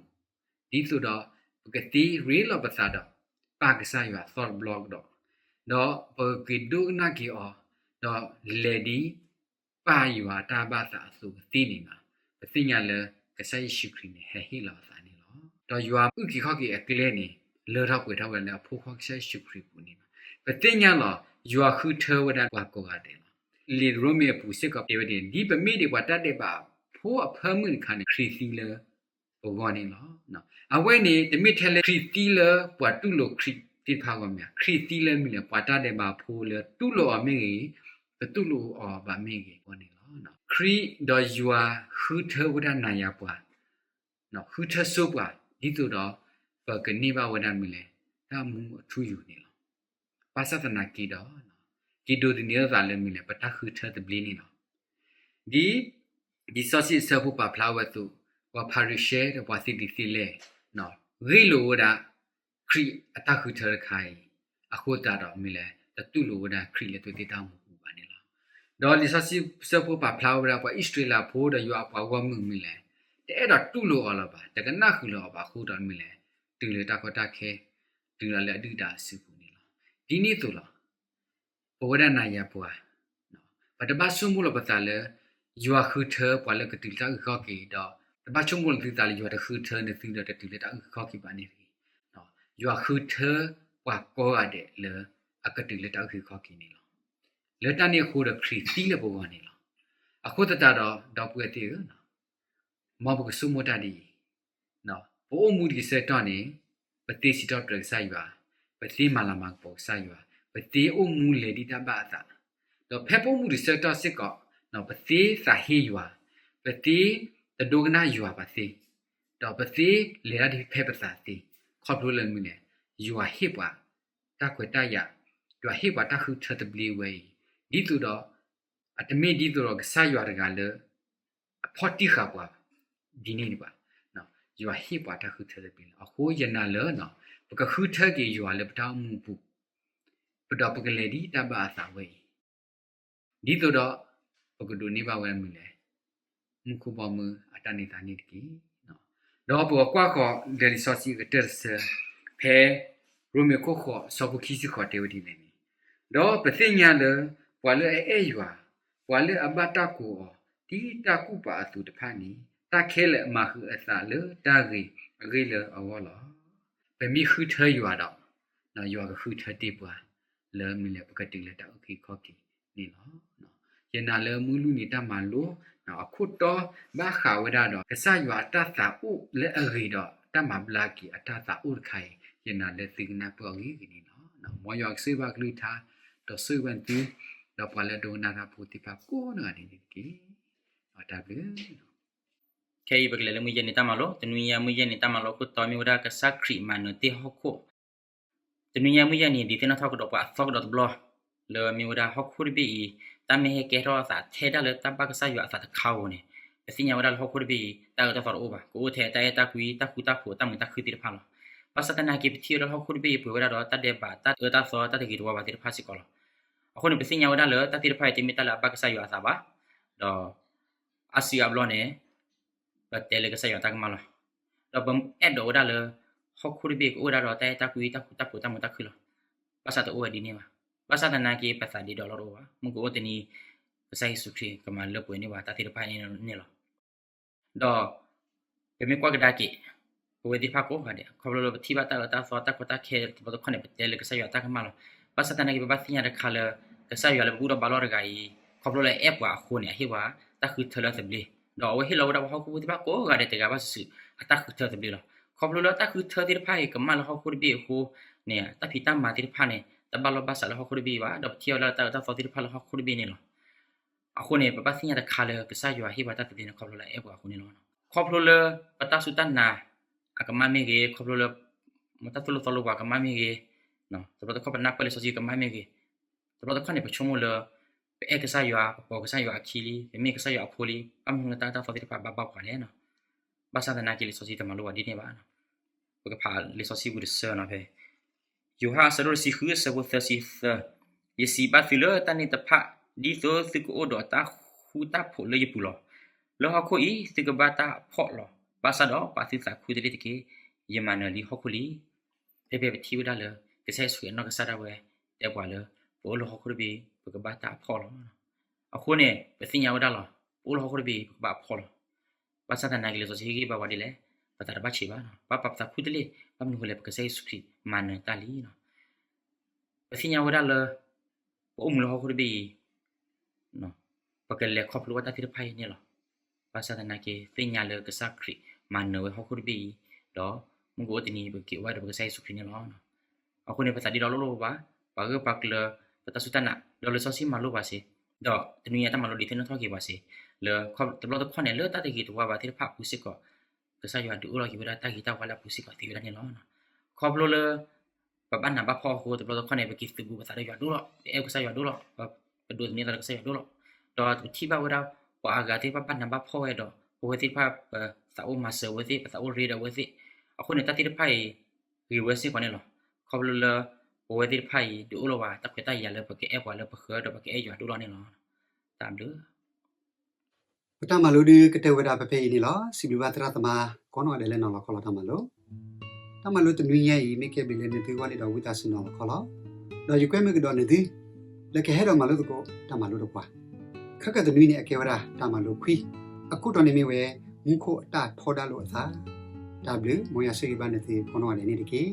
ဒ်သိးဒီးပကသ့ရ့လိာ်ပသးဒီး ပၢ်ကစၢ်ယွၤအသီတဘျီကဒီး, ဒီးပကက့ၤဒိကနၣ်က့ၤအီၤ, ဒီးလဲၤဒ်ပၢ်ယွၤအတၢ်ဘၣ်သးအသိးကသ့န့ၣ်လီၤ. ပသ့ၣ်ညါလၢကစၢ်ယ့ၣ်ၡူးခရံာ်န့ၣ် ဟဲဟ့ၣ်လီၤအသးန့ၣ်လီၤ. ဒီးယွၤအုၣ်က့ၤခီၣ်က့ၤအကျဲန့ၣ် လၢထီၣ်ပှဲၤထီၣ်ဝဲဒၣ်လၢအဖိခွါကစၢ်ယ့ၣ်ၡူးခရံာ်အပူၤန့ၣ်လီၤ. ပသ့ၣ်ညါလီၤ ယွၤဃုထၢဝဲဒၣ်ပှၤကိးဂၤဒဲးလီၤ. လံာ်ရိမ့ၤအပူၤစ့ၢ်ကီးတဲဝဲဒ်န့ၣ် ဒ်ပမ့ၢ်ဒံးပှၤတၢ်ဒဲးဘးဖိအဖၢမုၢ်တခါန့ၣ် ခရံာ်သံလၢ ပဂီၢ်န့ၣ်လီၤ. အဝဲန့ၣ် တမ့ၢ်ထဲလၢခရံာ်သံလၢပှၤတူၢ်လိာ်ခရံာ်သ့ၣ်တဖၣ်အဂီၢ်မ့ၢ်ဧါ, ခရံာ်သံလၢမ့ၢ်လဲၣ် ပှၤတၢ်ဒဲးဘးဖိလၢတူၢ်လိာ်အီၤမ့ၢ်ဂ့ၤ, တတူၢ်လိာ်အီၤဘၣ်မ့ၢ်ဂ့ၤအဂီၢ်န့ၣ်လီၤ. ခရံာ်ဒီးယွၤဃုထၢဝဲဒၣ်နၤယၤပှၤ, ဃုထၢဆိပှၤ ဒ်သိးဒီး ပကန့ၢ်ဘၣ်ဝဲဒၣ်မ့ၢ်လဲၣ် တၢ်မူအထူအယိာ်န့ၣ်လီၤ. ဘၣ်ဆၣ်သနာ်က့ဒီး က့ၤဒိးသန့ၤအသးလၢမ့ၢ်လဲၣ် ပတၢ်ဃုထၢသဘျ့န့ၣ်လီၤ. ဒ် လံာ်စီဆှံအဆၢဖိပာ်ဖျါဝဲအသိး, ပှၤဖၤရံၤၡဲဒီးပှၤသ့ဒံးသ့လဲၣ် ဂ့ၢ်လိာ်ဝဲဒၣ် ခရံာ်အတၢ်ဃုထၢတခါအံၤ, အဃိသတးဒီးမ့ၢ်လဲၣ် တတူၢ်လိာ်ဝဲဒၣ်ခရံာ်လၢသုဝဲသ့ၣ်တၢ်အိၣ်မူပူၤဘၣ်န့ၣ်လီၤ. ဒီးလံာ်စီဆှံအဆၢဖိပာ်ဖျါဝဲဒၣ် ပှၤအံၣ်စရ့လးဖိဒီးယွၤအပှၤဂီၢ်မုၢ်မ့ၢ်လဲၣ် တအဲၣ်ဒိးတူၢ်လိာ်အီၤလၢၤဘၣ်, တကနၣ်ဃုာ်လၢၤအီၤဘၣ်အဃိဒီးမ့ၢ်လဲၣ် တုၤလၢတၢ်ကီတၢ်ခဲ, တုၤလၢအဒုၣ်ဒါအစုပူၤန့ၣ်လီၤ. ဒ်န့ၣ်အသိးလီၤ. ပဝဲဒၣ်နၤယၤပှၤ ပတဘၣ်ဆိကမိၣ်လီၤပသးလၢ ယွၤဃုထၢပှၤလၢကတုၤလၢတၢ်အုၣ်က့ၤခီၣ်က့ၤဒီး တဘၣ်ဆိကမိၣ်လီၤသုသးလၢယွၤတဃုထၢန့ၢ်သုဒီးတတုၤလၢတၢ်အုၣ်က့ၤခီၣ်က့ၤဘၣ်န့ၣ်တဂ့ၤ. ယွၤဃုထၢပှၤကိးဂၤဒဲးလၢအကတုၤလၢတၢ်အုၣ်က့ၤခီၣ်က့ၤန့ၣ်လီၤ. လၢတၢ်န့ၣ်အဃိဒီးခရံာ်သံလၢပဂီၢ်န့ၣ်လီၤ. အဃိသတးဒီး ဒီပုၢ်ဝဲၢ်သ့ၣ်ဧၢ မ်ပကဆိကမိၣ်တၢ်ဒ်အံၤ, ပအိၣ်မူဒံးဆၢကတီၢ်န့ၣ် ပသ့စံးထီၣ်ပတြၢၤကစၢ်ယွၤ, ပသ့မၤလၤမၤကပီၤကစၢ်ယွၤ, ပသ့အိၣ်မူလဲၤဒ်တၢ်ဘၣ်အသး, ဒီးဖဲပအိၣ်မူတဆၢကတီၢ်စ့ၢ်ကီး ပသ့သးဟ့ယွၤ, ပသ့တဒိကနၣ်ယွၤဘၣ်သ့, ဒီးပသ့လဲၤတၢ်ဒ်ဖဲပသးသ့, ခီဖျိလၢမနုၤလဲၣ်, ယွၤဟ့ၣ်ပှၤတၢ်ခွဲးတၢ်ယာ်, ယွၤဟ့ၣ်ပှၤတၢ်ဃုထၢသဘျ့ဝဲအံၤ, ဒ်သိးဒီး အတမ့ၢ်ဒ်သိးဒီးကစၢ်ယွၤတဂၤလၢ အဖီၣ်တံၢ်ဃာ်ပှၤဒ်န့ၣ်ဘၣ်. ယွၤဟ့ၣ်ပှၤတၢ်ဃုထၢသဘျ့လီၤ. အဃိယနာ်လၢ ပကဃုထၢက့ၤယွၤလၢပတၢ်အိၣ်မူအပူၤ, ပဒီးပကလဲၤဒ်တၢ်ဘၣ်အသးဝဲအံၤ, ဒ်သိးဒီး ပကဒိးန့ၢ်ဘၣ်ဝဲမနုၤလဲၣ်, မူခိၣ်ဘီမုၢ်အတၢ်န့ၢ်သါန့ၣ်တက့ၢ်. ဒီးပကကွၢ်ဃီၤလံာ်စီဆှံအကတၢၢ်တဆၢ, ဖဲရိမ့ၤခိၣ်ဃိး အဆၢဖိခံဆံဃိးတဲဝဲဒ်လဲၣ်န့ၣ်, ဒီးပသ့ၣ်ညါလၢ ပှၤလၢအအဲၣ်ယွၤ, ပှၤလၢအဘၣ်တၢ်ကိးအီၤ ဒ်တၢ်ကူၣ်ပာ်အသိးတဖၣ်န့ၣ် တၢ်ခဲလၢာ်မၤဃုာ်အသးလၢတၢ်ဂ့ၤအဂ့ၢ်လၢအဂီၢ်လီၤ. ပမ့ၢ်ဃုထၢယွၤဒီး ယွၤကဃုထၢတ့ၢ်ပှၤ လၢမနုၤလဲၣ် ပကတုၤလၢတၢ်အုၣ်က့ၤခီၣ်က့ၤန့ၣ်လီၤ. ယနာ်လၢမုၢ်လွံၢ်နံၤတၢ်မၤလိ အခိၣ်တီဘၣ်ဃးဝဲဒၣ်ဒီး ကစၢ်ယွၤအတၢ်သးအိၣ်လၢအဂ့ၤဒီး တၢ်မၤဘျါက့ၤအတၢ်သးအိၣ်တခါအံၤ ယနာ်လၢသုကနၢ်ပၢၢ်အီၤဂ့ၤဂ့ၤန့ၣ်လီၤ. မ်ယွၤကဆိၣ်ဂ့ၤဘၣ်ကလုၢ်ကထါ ဒီးဆိၣ်ဂ့ၤဘၣ်သု ဒီးပှၤလၢအဒိကနၣ်တၢ်ဖိသ့ၣ်တဖၣ်ကိးနီၢ်ဂၤဒဲးန့ၣ်တက့ၢ်. တၢ်ဘျုး ခဲအံၤပကလဲၤလၢမုၢ်ယဲၢ်နံၤတၢ်မၤလိ, တနွံညါမုၢ်ယဲၢ်နံၤတၢ်မၤလိခိၣ်တီမ့ၢ်ဝဲဒၣ်ကစၢ်ခရံာ်မၤနၢၤတ့ၢ်ဟီၣ်ခိၣ်. တနွံညါမုၢ်ယဲၢ်နံၤ ဒုးသ့ၣ်နီၣ်ထီၣ်ကဒီးပှၤအသီကဒီးတဘျီ လၢမ့ၢ်ဝဲဒၣ်ဟီၣ်ခိၣ်တဘ့ၣ်အံၤ တၢ်မ့ၢ်ဟဲကဲထီၣ်အသးထဲဒၣ်လၢတၢ်ဘၣ်ကစၢ်ယွၤအသးတခါဧိၤန့ၣ်, ပသ့ၣ်ညါဝဲဒၣ်လၢဟီၣ်ခိၣ်တဘ့ၣ်အံၤ တၢ်အၢတၢ်သီတအိၣ်ဘၣ်, ကအိၣ်ထဲတၢ်အဲၣ်တၢ်ကွံ တၢ်ဃူတၢ်ဖိး တၢ်မုာ်တၢ်ခုၣ်သ့ၣ်တဖၣ်လီၤ. ဘၣ်ဆၣ်သနာ်က့ ပထံၣ်ဝဲဒၣ်လၢဟီၣ်ခိၣ်တဘ့ၣ်အံၤပှဲၤဝဲဒၣ်ဒီးတၢ်ဒဲးဘး တၢ်အၢတၢ်သီ တၢ်တဂ့ၤတဝါဘၣ်သ့ၣ်တဖၣ်စ့ၢ်ကီးလီၤ. အဃိန့ၣ် ပသ့ၣ်ညါဝဲဒၣ်လၢတၢ်သ့ၣ်တဖၣ်အံၤ တမ့ၢ်တၢ်လၢအဘၣ်ကစၢ်ယွၤအသးဘၣ်, ဒီး အါစုအါဘျီန့ၣ် ပတဲလၢကစၢ်ယွၤတၢ်ကမၣ်လီၤ. ဒီးပအဲၣ်ဒိးဝဲဒၣ်လၢ ဟီၣ်ခိၣ်တဘ့ၣ်ကအိၣ်ဝဲဒၣ်ဒီးတၢ်အဲၣ်တၢ်ကွံ တၢ်ဃူတၢ်ဖိး တၢ်မုာ်တၢ်ခုၣ်လီၤ. ဘၣ်ဆၣ်တအိၣ်ဝဲဒ်န့ၣ်ဘၣ်. ဘၣ်ဆၣ်သနာ်က့ ပသးဒ့ဒီးလီၢ်တအိၣ်ဘၣ်. မုၢ်ကအိၣ်တနံၤ ကစၢ်ယ့ၣ်ၡူးခရံာ်ကမၤလၢပှဲၤန့ၢ်ပှၤတၢ်သ့ၣ်တဖၣ်န့ၣ်လီၤ. ဒီး ပမ့ၢ်ကွၢ်ကဒါက့ၤ ပဝဲသ့ၣ်တဖၣ်ကိးဂၤဒဲး ခီဖျိလၢပထံၣ်ဘၣ်တၢ်အၢတၢ်သီ တၢ်ကီတၢ်ခဲတဘျီတခီၣ်န့ၣ် ပတဲလၢကစၢ်ယွၤတၢ်ကမၣ်လီၤ. ဘၣ်ဆၣ်သနာ်က့ ပဘၣ်သ့ၣ်ညါတခါလၢ ကစၢ်ယွၤလၢပဘူၣ်ထီၣ်ဘါထီၣ်တဂၤအံၤ ခီဖျိလၢအဲၣ်ပှၤအဃိန့ၣ် အဟ့ၣ်ပှၤတၢ်ဃုထၢလၢအသဘျ့, ဒီးအဝဲဟ့ၣ်လီၤဝဲဒၣ်ပှၤဟီၣ်ခိၣ်ဖိသ့ၣ်တဖၣ်ကိးဂၤဒဲးတဂၤဘၣ်စုာ်စုာ် အတၢ်ဃုထၢသဘျ့လီၤ. ခီဖျိလၢတၢ်ဃုထၢသ့ၣ်တဖၣ်အံၤ ကမၣ်လၢဟီၣ်ခိၣ်တဘ့ၣ်အဃိန့ၣ် တၢ်ဖံးတၢ်မၤသ့ၣ်တဖၣ်န့ၣ် တဘၣ်လိာ်ဘၣ်စးလၢဟီၣ်ခိၣ်တဘ့ၣ်အံၤဘၣ်, ဒီးပထံၣ်ဝဲဒၣ်လၢတၢ်အၢတၢ်သီသ့ၣ်တဖၣ်လၢဟီၣ်ခိၣ်တဘ့ၣ်န့ၣ်လီၤ. အဃိန့ၣ် ပဘၣ်သ့ၣ်ညါတခါလၢကစၢ်ယွၤဟ့ၣ်ပှၤတၢ်သဘျ့န့ၣ် ခီဖျိလၢအဲၣ်ပှၤအဃိန့ၣ်လီၤ. ခီဖျိလၢပတၢ်စူၢ်တၢ်နာ်အကမၣ်မ့ၢ်ဂ့ၤ, ခီဖျိလၢ မတၢ်သိၣ်လိသီလိပှၤကမၣ်မ့ၢ်ဂ့ၤ, တဘျီတခီၣ်ပနၢ်ပၢၢ်လံာ်စီဆှံကမၣ်မ့ၢ်ဂ့ၤ, တဘျီတခီၣ်န့ၣ် ပဆိကမိၣ်လၢ ပအဲၣ်ကစၢ်ယွၤ ပပိာ်ကစၢ်ယွၤအခံလံ, ပမ့ၢ်ကစၢ်ယွၤအဖိလံ, ဘၣ်မနုၤလၢတၢ်အၢတၢ်သီသ့ၣ်တဖၣ်ဘၣ်ဘၣ်ပှၤလဲၣ်. ဘၣ်ဆၣ်သနာ်က့လံာ်စီဆှံတမၤလိပှၤဒ်န့ၣ်ဘၣ်. ပကဖးလံာ်စီဆှံပူၤတဆၢနီၤဖဲ ယိၤဟၣ်အဆၢဒိၣ်တဆံဃုအဆၢဖိသၢဆံသၢ, ယစံးဘၣ်သုလၢတၢ်န့ၣ်တဖၣ် ဒ်သိးသုကအိၣ်ဒီးတၢ်ဃူတၢ်ဖိးလၢယပူၤလီၤ. လၢဟီၣ်ခိၣ်အံၤ သုကဘၣ်တၢ်အဖှီၣ်လီၤ. ဘၣ်ဆၣ်ဒီးပာ်သုသးခူတလ့ၢ်တက့ၢ်. ယမၤနၢၤလံဟီၣ်ခိၣ်လံ. ဖဲဖဲပထံၣ်ဝဲဒၣ်လၢ ကစၢ်ယ့ၣ်ၡူးခရံာ်အနီၢ်ကစၢ်ဒၣ်ဝဲ တဲပှၤလၢ ပအိၣ်လၢဟီၣ်ခိၣ်တဘ့ၣ် ပကဘၣ်တၢ်အဖှီၣ်လီၤ. အဃိန့ၣ် ပသ့ၣ်ညါဝဲဒၣ်လီၤ. ပအိၣ်လၢဟီၣ်ခိၣ်တဘ့ၣ် ပကဘၣ်အဖှီၣ်လီၤ. ဘၣ်ဆၣ်သနာ်က့လံာ်စီဆှံဟ့ၣ်ဂံၢ်ဘါဝဲဒ်လဲၣ်, ပသးတဘၣ်ဆံးဘၣ်, ဘၣ်ပာ်ပသးခူတလ့ၢ်, ဘၣ်မနုၤဃိလဲၣ် ပကစၢ်ယ့ၣ်ၡူးခရံာ်မၤနၢၤတၢ်လံ. ပသ့ၣ်ညါဝဲဒၣ်လၢ ပအိၣ်မူလၢဟီၣ်ခိၣ်တဘ့ၣ်အံၤ ပကလဲၤခီဖျိဘၣ်တၢ်သ့ၣ်တဖၣ်အံၤန့ၣ်လီၤ. ဘၣ်ဆၣ်သနာ်က့ သ့ၣ်ညါလၢကစၢ်ခရံာ်မၤနၢၤဝဲဟီၣ်ခိၣ်တဘ့ၣ်အံၤ, ဒီးမုၢ်ကအိၣ်တနံၤ ပကက့ၤအိၣ်ဘၣ်ဒီးပကစၢ်ယ့ၣ်ၡူးခရံာ်န့ၣ်လီၤ. အဃိန့ၣ် ပသးဒ့ဒီးလိၣ်လိၣ်ဘၣ်, ပှၤဂၢၢ်ပှၤကျၢၤ ပတၢ်စူၢ်တၢ်နာ် ဒီးလံာ်စီဆှံမၤလိပှၤစ့ၢ်, ဒီးတနွံညါတၢ်မၤလိဒုးသ့ၣ်နီၣ်ထီၣ်က့ၤပှၤစ့ၢ်, လၢတဘျီတခီၣ်န့ၣ် လၢတၢ်တဂ့ၤတဝါဘၣ်သ့ၣ်တဖၣ်အပူၤစ့ၢ်ကီး ကစၢ်ယွၤဒုးအိၣ်လီၤက့ၤဝဲဒၣ်တၢ်ဂ့ၤတၢ်ဝါလၢအပူၤစ့ၢ်ကီးသ့ဝဲဒၣ်န့ၣ်လီၤ. ခီဖျိလၢ ပဘၣ်နးဘၣ်ဖှီၣ်အဃိ တဘျီတခီၣ်န့ၣ် ပက့ၤသုးဘူးပသးဒီးယွၤဒိၣ်လီၤ, ပအဲၣ်ကစၢ်ယွၤဒိၣ်လီၤ, ပဒိးသန့ၤသးဒီးကစၢ်ယွၤဒိၣ်လီၤ. ဒီးပထံၣ်ဘၣ်ဝဲဒၣ် ပှၤအဂၤသ့ၣ်တဖၣ်ဘၣ်နးဘၣ်ဖှီၣ်ဝဲဒီး ပဝဲသ့ၣ်တဖၣ်ပသးအိၣ်မၤစၢၤအဝဲသ့ၣ်, ပသးအိၣ်ရ့ဒီးအဝဲသ့ၣ်, အဃိန့ၣ် တၢ်သ့ၣ်တဖၣ်အံၤ ဂ့ၤဝဲစ့ၢ်ကီးန့ၣ်လီၤ. ခီဖျိလၢ ပဝဲသ့ၣ်တဖၣ်အံၤ ဒုးအိၣ်လီၤဝဲတၢ်ခွဲးတၢ်ယာ်လၢပကအဲၣ်ပှၤလၢပဃၢၤဒီးပကအဲၣ်ယွၤဒိၣ်လီၤန့ၣ်လီၤ. တၢ်ဘျုး ပတၢ်မၤလိဒုးကတၢၢ်ဝဲဒၣ်ဖဲဖဲအံၤန့ၣ်လီၤ. စံးဘျုးဘၣ်သရၣ်သမါ ကိးနီၢ်ဂၤဒဲးလၢနီၤလီၤခီလီၤတၢ်မၤလိ, တၢ်မၤလိတနွံညါအံၤ မ့ၢ်ကဲဘျုးလၢနသုဂီၢ်န့ၣ်ဒီးဝံသးစူၤနီၤလီၤခီလီၤ, ဒီးယကွဲမုာ်ကဒီးနသု လၢကဟဲဒီးမၤလိသကိးတၢ်မၤလိတပှၤ, ခဲကနွံန့ၣ် အကဲဝဲဒၣ်တၢ်မၤလိခွံ, အခိၣ်တီန့ၣ်မ့ၢ်ဝဲ မူခိၣ်အတၢ်ထီဒါလိာ်အသး, တၢ်ဘျုး မ်ယွၤဆိၣ်ဂ့ၤဘၣ်နသုကိးနီၢ်ဂၤဒဲးန့ၣ်တက့ၢ်.